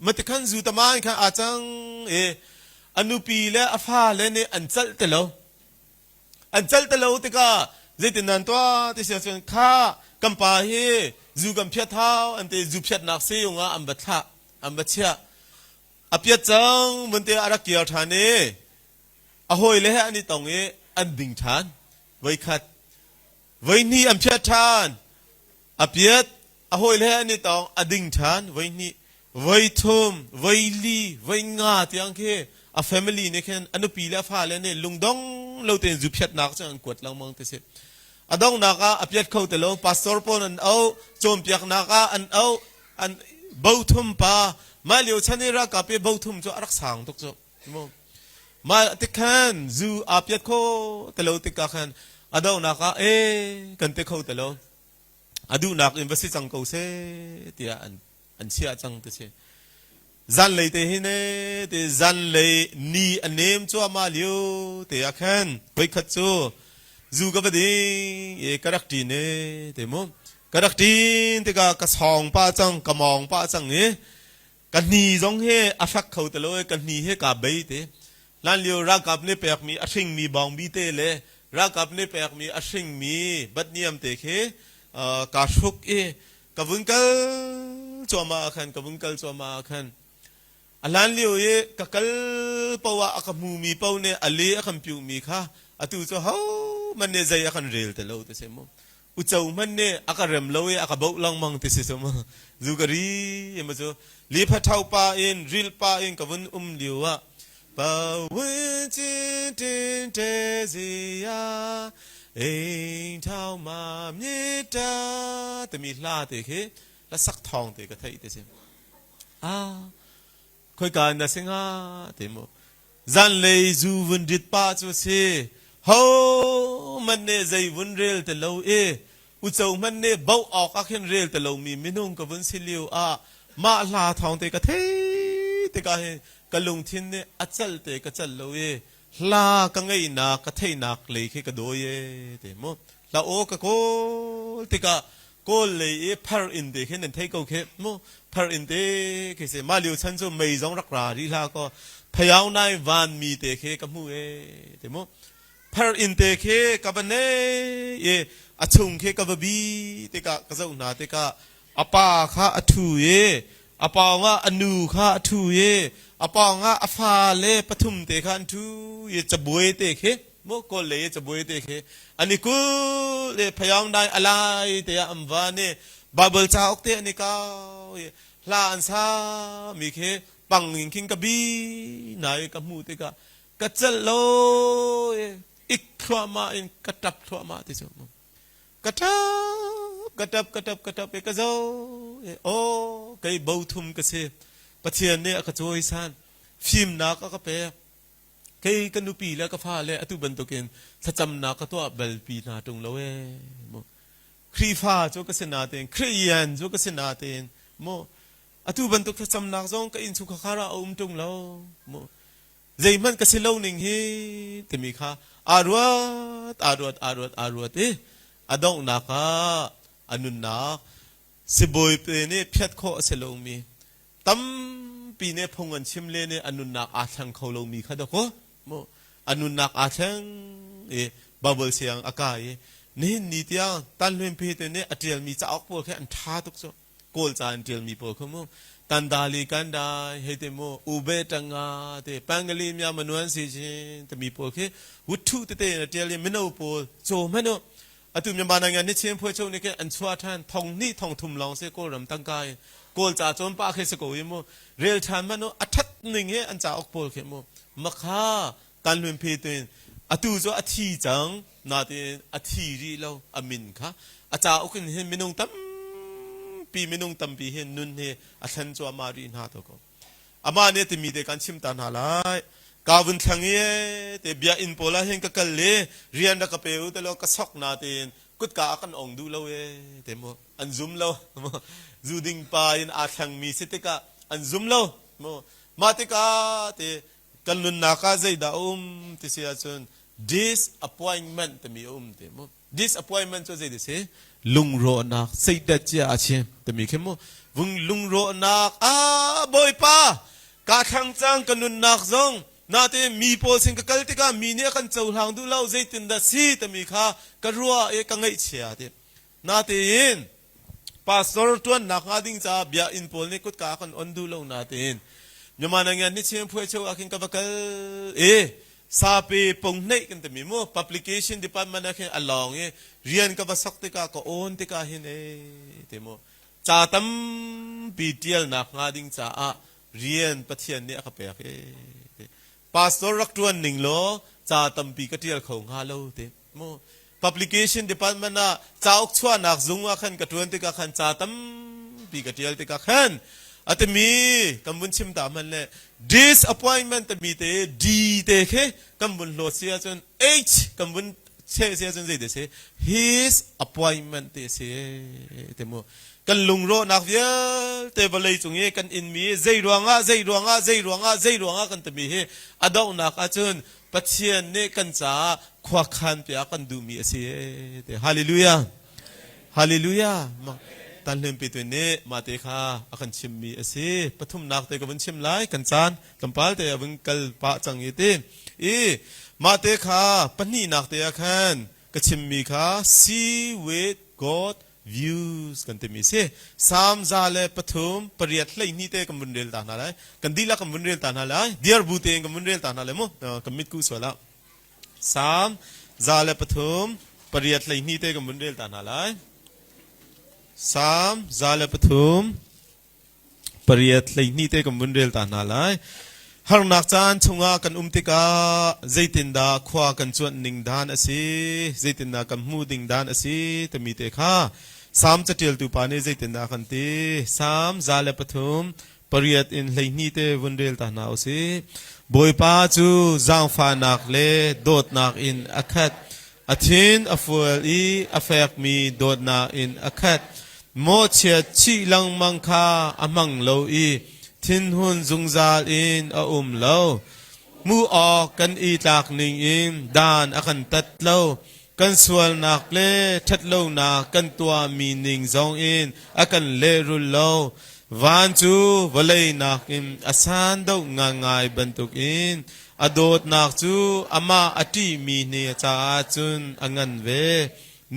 matikhan zu tama in khan aa cang i a nupi le a fale nih an calh ti lo. An calh ti lo tikah zeitin nan tuah ti si ahcun kha kan pa hi zu kan phiat hau an ti zu phiatnak siyung ah an va thlah an va chiah a piat cang mun te a rak kir ṭhan i a hawile he an i tong i an ding ṭhan voikhat voihnih an phiat ṭhan A piat, a hawile he an i tong, a ding ṭhan, voihnih, voithum, voili, voinga tiang khi a family nih khin a nupi le a fale nih lungdong lo tein zu phiatnak cu an kuat lengmang ti si. A donghnak ah a piat kho ti lo, pastor pawl an auh, cawnpiaknak ah an auh, an bothum pa, mah lio chan i ralkap i bothum cu a rak sang tuk cu. Mah tikhan zu aa piat kho ti lo tikah khan a donghnak ah ee kan ti kho ti lo. A duhnak in va si cang ko seh tiah an chiah cang ti si. Zanlei te hi ne ti zanlei ni a nem cuahmah lio te ah khan voikhat cu zu ka va ding i ka rak ṭin e te mu. Ka rak ṭin tikah ka sawng pah cang, ka mawng pah cang i Ka hni zong hi a fek kho ti lo i ka hni hi kaa bei ti. Hlanlio ralkap nih pekmi a hringmi bawngbi te le ralkap nih pekmi a hringmi batniam te khi kaa hruk i ka vun kal cuahmah ah khan ka vun kal cuahmah ah khan a hlanlio i ka kal paoh ah a ka hmumi paoh nih a le a kan piuhmi kha atu cu hohmanh nih zei a kan rel ti lo ti si mu. Uco hmanh nih a ka rem lo i a ka boh lengmang ti si cu mu. Zu ka ri ma cu lipha ṭho pa in ril pa in ka vun um lio ah Pawin tin te zia ing thau ma mi ta timi hla te khi la sak thawng te ka theih te si. Ah khoika in dah si hnga ti mu zanlei zu vun rit pa cu si ho man nih zei vun rel te lo i uco hman nih boh awk ah khin rel te lomi minung ka vun si lio ah mah hla thawng te ka thei tikah hin ka lungthin nih a cal te ka cal lo i hla ka ngeihnak ka theihnak lei khi ka dawi e te mu hla aw ka kawl tikah kawl lei i phar inn te khi nan thei ko khi mu phar inn te khi si mah lio chan cu mei zong rak ra rih hlah kaw phayau nai van mi te khi ka hmu e te mu phar inn te khi ka va nei i a chung khi ka va bi tikah ka zoh hna tikah a pa kha a ṭhu i a pawng ah a nu kha a ṭhu i a pawng ah a fale pathum te kha an ṭhu i cabuai te khi mu kawl lei i cabuai te khi an i kul i phayaung dai a lai te ah an van i Bible cauk te an i kau i. Hla an sa mi khi pang in khin ka bi na i ka hmuh tikah ka celh lo i ik thluahmah in ka ṭap thluahmah ti cu ka ṭap ka ṭap ka ṭap ka ṭap i ka zo i aw kei bo thum ka si. Pathian nih a ka cawisan, fimnak a ka pek. Kei ka nupi le ka fale atu bantukin thlacamnak ka tuah bal pi hna ṭung lo ee mu. Khrihfa cu ka si natein, Khriyan cu ka si natein mu, atu bantuk thlacamnak zong ka innchungkhar ah a um ṭung lo mu. Zeihmanh ka si lo ning hi timi kha aa ruat, aa ruat, aa ruat, aa ruat i a donghnak ah a nunnak sibawi pe nih phiat khawh a si lomi, tampi nih phung an chim le nih a nunnak aa thleng kho lomi kha dakaw mu, a nunnak aa thleng i Bible siang a kai i nihin ni tiang Tan Hluen Phe te nih a ṭialmi cauk pawl khi an ṭha tuk cu. Kawl ca an ṭialmi pawl kha mu, Tandali Kandai hei te mu, Ube Tanga te, Pangali Mya Manuan Si Chin timi pawl khi wuthu tete in a ṭial i mino pawl caw hmanh u. Atu Myanmar nangan ni chen phuai cho ni ke an chuah ṭhan, thong hnih thong thum lawng si Kawlram tangka in. Kawl ca cawn pah khi si ko i mu, rel ṭhan hmanh u, a ṭhat ning he an cauk pawl khi mu makha Tan Hlun Phe tuin atu cu a thi cang nain a thi rih lo a min kha a cauk in hin minung tampi, minung tampi hin nun hi a thlen cuahmah rih hna to ko. Amah nih timi te kan chim ta hna lai. Ka vun thlang i te bia inn pawl ah hin ka kal le rian rak ka pe u te lo ka sok na tein kutka a kan ong duh lo e te mu, an zum lo. Zu ding pa in aa thleng mi si tikah an zum lo mu. Mah tikah te kan nunnak ah zeidah a um ti si ahcun disappointment timi a um te mu. Disappointment cu zei si? Lungrawhnak seidat cia a chim timi khi mu. Vung lungrawhnak, a Bawipa, ka thlang cang ka nunnak zong, natein mi pawl sin ka kal tikah mi nih a kan cohlang duh lo, zeitindah si timi kha ka ruah i ka ngaihchia ti. Natein pastor tuannak hnga ding caah bia inn pawl nih kutka a kan on duh lo. Natein Myanmar nangian ni cheng phuai cheu ah khin ka va kal i sape pongneih kan timi mu, publication department ah khin a lawng i rian ka va sok tikah, ka on tikah hin e te mu, ca tampi tialnak hnga ding caah rian Pathian nih a ka pek e. Pastor rak tuan ning law ca tampi ka tial kho hnga lo te mu. Publication department ah, cauk chuahnak zung ah khan ka ṭuan tikah khan ca tampi ka ṭial tikah khan a timi kan vun chim ta hman le disappointment timi te D te khi kan vun hlawt si ahcun H kan vun cheh si ahcun zei te si? His appointment te si te mu. Kan lungrawhnak vialte vawlei cung i kan inmi zei ruangah, zei ruangah, zei ruangah, zei ruangah kan timi hi a donghnak ahcun Pathian nih kan caah khuakhan piak kan duhmi a si te. Hallelujah, hallelujah. Tan Hlen Pe tu nih mah te kha a kan chimmi a si. Pathumnak te ka vun chim lai, kan caan tlawmpal te a vun kal pah cang i ti i mah te kha pahnihnak te ah khan ka chimmi kha see with God views kan timi si. Salm 103:82 te kan vun rel ta hna lai. Kan dihlak kan vun rel ta hna lai. Diar bu tein kan vun rel ta hna lai mu. Kan mit ku sual ah. Salm 103:82 te kan vun rel ta hna lai. Salm 103:82 te kan vun rel ta hna lai. Harnak caan chungah kan um tikah zeitindah khua kan cuanh ning dan a si, zeitindah kan hmuh ding dan a si timi te kha Salm caṭialtu pa nih zeitindah kan ti. Salm 103:22 te vun rel ta hna u sih. Bawipa cu zaangfahnak le dawtnak in a khat. A thin a fual i a fekmi dawtnak in a khat. Mawhchiat chih lengmang kha a hmang lo i thinhun zungzal in a um lo. Hmuh awk kan i tlak ning in dan a kan tat lo. Kan sualnak le ṭhatlonak kan tuahmi ning zong in a kan lehrul lo. Van cu vawlei nakin a san deuh ngaingai bantukin a dawtnak cu amah a ṭihmi hna caah cun a ngan ve.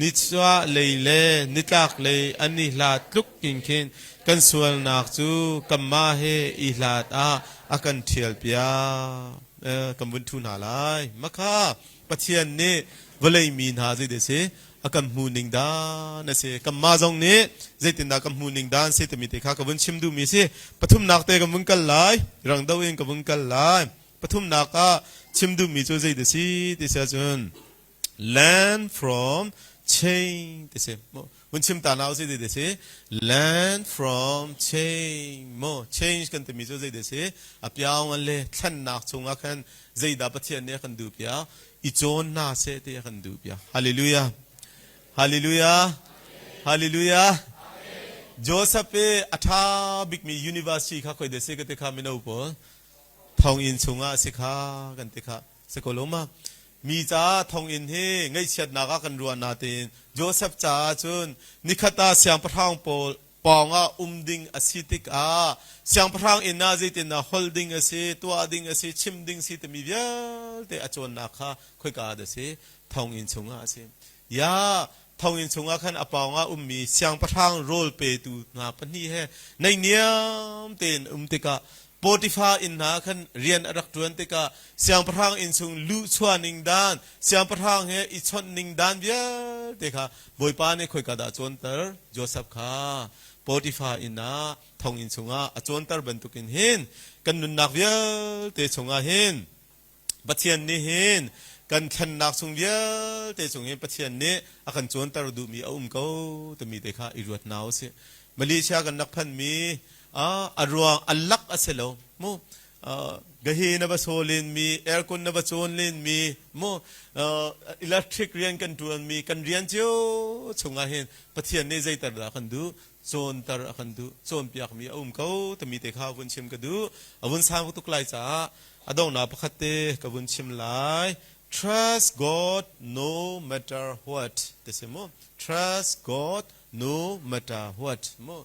Nichuah lei le nitlak lei an i hlat tluk in khin kan sualnak cu kanmah he i hlat ah a kan ṭhialpiak. Kan vun ṭhu hna lai. Makha Pathian nih vawlei mi hna zei ti si? a kan hmu ning dan a si. Kanmah zong nih zeitindah kan hmu ning dan si timi te kha ka vun chim duhmi si. Pathumnak te kan vun kal lai. Rang do in ka vun kal lai. Pathumnak ah chim duhmi cu zei ti si ti si ahcun learn from change ti si. Vun chim ta na usih ti ti si. Learn from change mo change kan timi cu zei ti si. A piau ngan le thlennak chungah khan zeidah Pathian nih a kan duh piak i cawn hna seh ti a kan duh piak. Hallelujah. Hallelujah. Hallelujah. Joseph i a ṭha bikmi university kha khoi de si ka ti kha mino pawl thonginn chungah a si kha kan ti kha si ko lo ma mi caah thonginn hi ngaihchiatnak ah kan ruah natein Joseph caah cun nikhat ah siangpahrang pawl pawng ah um ding a si tikah siangpahrang inn ah zeitindah holh ding a si tuah ding a si chim ding si timi vialte a cawnnak kha khoika ah dah si thonginn chungah a si ya thonginn chungah khan a pawng ah ummi siangpahrang rawl petu hna pahnih he naihniam tein um tikah Potiphar inn hna khan rian a rak ṭuan tikah siangpahrang inn chung luhchuah ning dan, siangpahrang he i chawnh ning dan vialte kha Bawipa nih khoika dah a cawnter? Josef kha Potiphar inn ah thonginn chungah a cawnter bantukin hin kan nunnak vialte chungah hin Pathian nih hin kan thlennak chung vialte chung hin Pathian nih a kan cawnter duhmi a um ko timi te kha i ruat hna usih. Malaysia kan rak phanmi a ruang a lak a si lo mu gahi na va saw len mi aircon na va cawn len mi mu electric rian kan tuan mi kan rian cio chungah hin Pathian nih zeiter dah kan duh cawnter a kan duh cawnpiak mi a um ko timi te kha vun chim ka duh a vun sang tuk lai caah a donghnak pakhat te ka vun chim lai trust God no matter what ti si mu trust God no matter what mu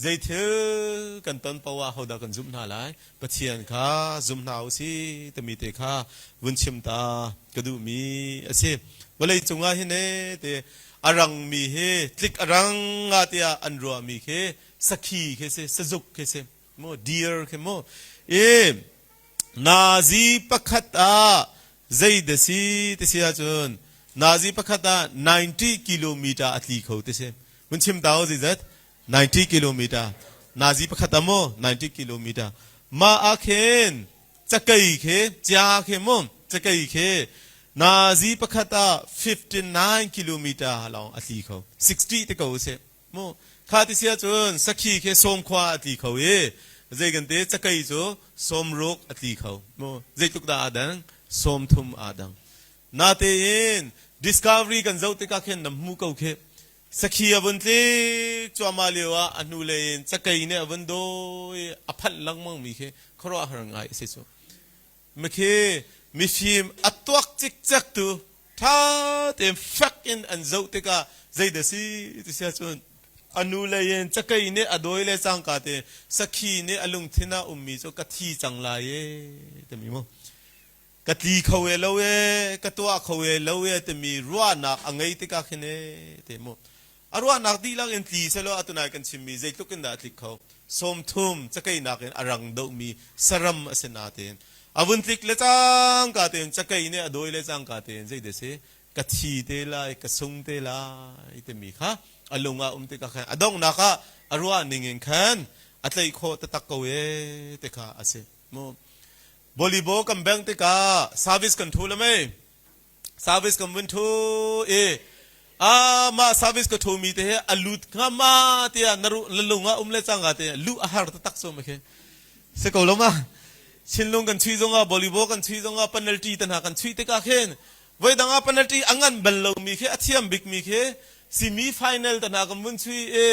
Zeithil kan ton paoh ah hodah kan zumh hna lai? Pathian kha zum hna u si timi te kha vun chim ta ka duhmi a si. Vawlei cungah hin te a rangmi hi tlik a rang nga tiah an ruahmi khi sakhi khi si, sazuk khi si, mu deer khi mu. I nazi pakhat ah zei da si ti si ahcun nazi pakhat ah 90 kilometer a tli kho ti si. Mun chim ta u zeizat? 90 kilometer nazi pakhat ah maw 90 kilometer mah ah khin cakei khi cia khi mu cakei khi nazi pakhat ah 59 kilometer lawng a tli kho 60 te ko seh mu kha ti sia cun sakhi khi sawmkhua a tli kho i zei kan te cakei cu sawmruk a tli kho mu zeitluk dah aa dang 30 aa dang natein discovery kan zoh tikah khin na hmu ko khi Sakhi a vun tlik cuahmah lio ah a hnulei in cakei nih a vun dawi a phanh lengmang mi khi khuaruahhar ngai a si cu. Mikhi mifim a tuak cikcek tu ṭha tein fek in an zoh tikah zeidah si ti si ahcun a nulei in cakei nih a dawi le cangka te sakhi nih a lungthin ah ummi cu ka thi cang lai e timi mu. Ka tli kho e lo e, ka tuah kho e lo e timi ruahnak a ngei tikah khin e te mu. A ruahnak dihlak in tli selaw atunai kan chimmi zeitluk in dah a tlik kho? 30 cakeinak in a rang dohmi saram a si natein a vun tlik le cangka tein cakei nih a dawi le cangka tein zei si ka thi te lai ka sung te lai timi kha a lung ah um tikah khan a donghnak ah a ruah ning in khan a tlaih khawh taktak ko e te kha a si mu. Volleyball kan bengh tikah service kan thu le mei. Service kan vun thu i ah mah service ka thu mi te hi a lut hnga ma tiah na ru na lung ah um le cang te lu a har taktak so ma khi. Si ko lo ma? Chinlung kan chui zongah volleyball kan chui zongah penalty te hna kan chui tikah khin voi dang ah penalty a ngan bal lo mi khi a thiam bik mi khi semi final te hna kan vun chui i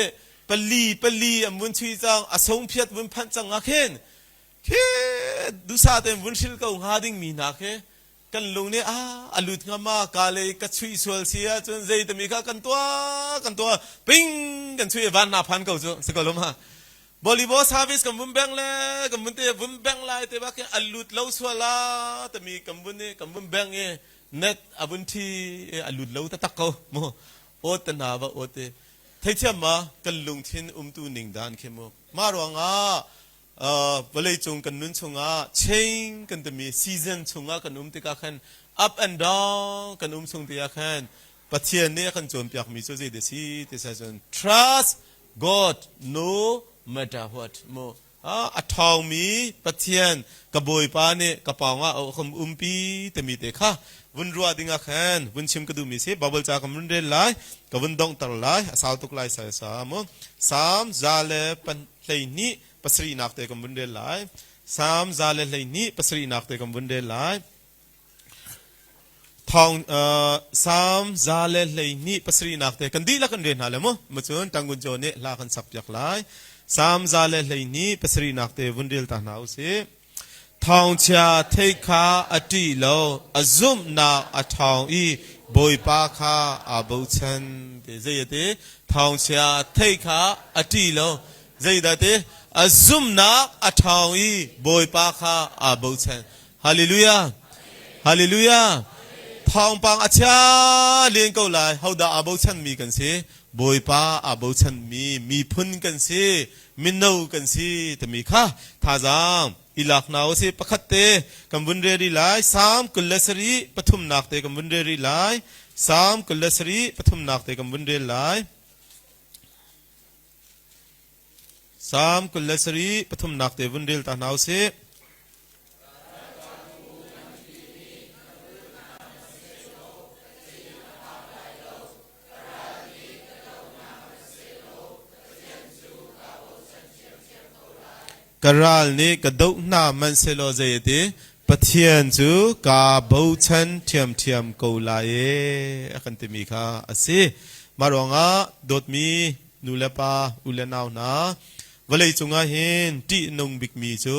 pali pali an vun chui cang a song phiat vun phanh cang ah khin Khi dusa tein vun hril ko hnga ding mi hna khi kan lung nih a a lut hnga ma ka le ka chuih sual si ahcun zei tami kha kan tuah kan tuah ping kan chuih van na phan ko cu si ko lo ma volleyball service kan vun beng le kan vun te vun beng lai te ba khi a lut lo sual la tami kan vun i kan vun beng i net a vun thi a lut lo taktak ko mu awt te hna va awt te theithiam ma kan lungthin umtu ning dan khi mu mah ruangah vawleicung kan nun chungah change kan timi season chungah kan um tikah khan up and down kan um chung tikah khan Pathian nih a kan cawnpiakmi cu zei si ti sai cun trust God no matter what mu. A ṭhawngmi Pathian ka Bawipa nih ka pawngah a um umpi timi te kha vun ruah dingah khan vun chim ka duhmi si. Bible ca ka vun rel lai, ka vun donghter lai, a sau tuk lai sai sa mu. Salm 121 7 te kan vun rel lai. Salm 121 7 te kan vun rel lai. Thawng Salm 127 te kan dihlak kan rel hna le mu. Macun Tangun Jaw nih hla kan sak piak lai. Salm 127 te vun rel ta hna usih. Thawngchia thei kha a ṭih lo, a zumhnak a ṭhawng i Bawipa kha aa bochan. Te zei a ti? Thawngchia thei kha a ṭih lo. Zeidah ti? A zumhnak a ṭhawng i Bawipa kha aa bochan. Hallelujah! Hallelujah! Thawngpang a chia len ko lai. Hodah aa bochanmi kan si? Bawipa aa bochanmi miphun kan si, mino kan si timi kha thazaang i lak hna usih. Pakhat te kan vun rel rih lai. Salm 27 pathumnak te kan vun rel rih lai. Salm 27 pathumnak te kan vun rel lai. Salm 27 pathumnak te vun rel ta hna usih. Ka ral nih ka doh hna hmanhsehlaw zei a ti? Pathian cu kaa bochan ṭhiamṭhiam ko lai ee a kan timi kha a si. Mah ruangah dawtmi nu le pa, u le nau hna, vawlei cungah hin ṭihnung bikmi cu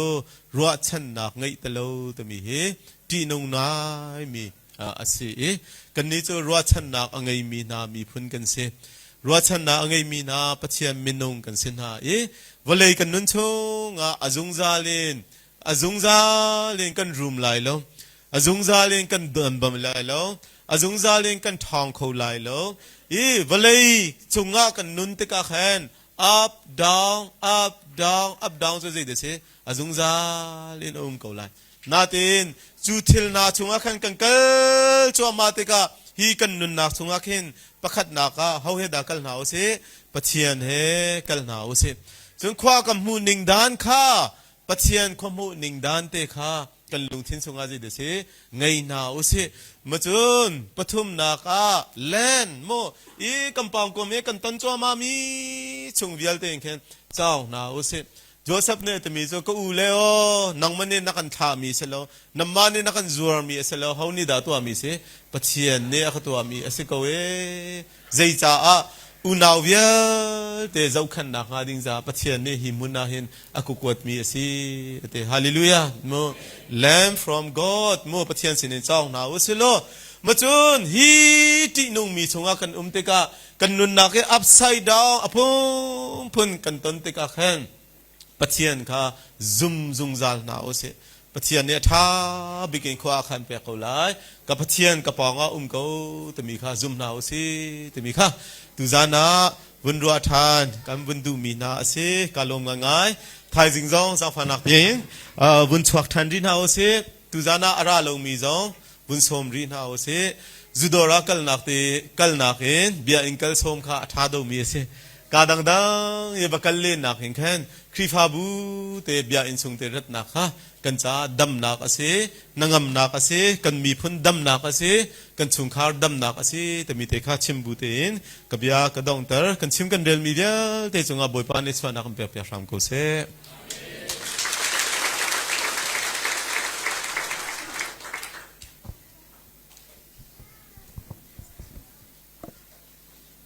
ruahchannak ngeih ti lo timi hi ṭihnung ngaimi a si i kannih cu ruahchannak a ngeimi hna miphun kan si. Ruahchannak a ngeimi hna Pathian minung kan si hna i vawlei kan nun chungah a zungzal in a zungzal in kan rum lai lo, a zungzal in kan bam lai lo, a zungzal in kan ṭhawng kho lai lo i vawlei cungah kan nun tikah khan up down up down up down cu zei dah si a zungzal in a um ko lai. Nain cu thil hna chungah khan kan kal cuahmah tikah hi kan nunnak chungah khin pakhatnak ah ho he dah kal hna usih? Pathian he kal hna usih. Cun khua kan hmuh ning dan kha Pathian khua hmuh ning dan te kha kan lungthin chungah zei dah si ngei hna usih. Macun pathumnak ah len mu i kan pawngkam i kan ton cuahmah mi chung vialte in khin cawng hna usih. Joseph nih a timi cu ka u le aw nangmah nih na kan thlahmi si lo nangmah nih na kan zuarmi a si lo ho nih dah tuahmi si Pathian nih a ka tuahmi a si ko ee zeicaah unau vialte zohkhenhnak hnga ding caah Pathian nih hi hmun ah hin a ka kuatmi a si a ti. Hallelujah mu Lamb from God mu Pathian sinin cawng hna u si law macun hi ṭihnungmi chungah kan um tikah kan nunnak hi upside down a phunphun kan ton tikah khan Pathian kha zum zungzal hna usih. Pathian nih a ṭha bik in khua a khan pek ko lai. Ka Pathian ka pawngah um ko timi kha zum hna usih timi kha tuzan ah vun ruah ṭhan kan vun duhmi hna a si. Ka lawm ngaingai. Thaizing zong zaangfahnak tein vun chuak ṭhan rih hna usih. Tuzan ah a ra lomi zong vun sawm rih hna usih. Zudawr ah kalnak te kalnak in bia in kal sawm kha a ṭha domi a si. Ka dangdang i va kal lennak hin khan Khrihfabu te bia inn chung te ratnak kha kan caah damnak a si, hnangamnak a si, kan miphun damnak a si, kan chungkhar damnak a si timi te kha chim bu tein ka bia ka donghter. Kan chim kan relmi vialte cungah Bawipa nih chuahnak kan pek piak hram ko seh.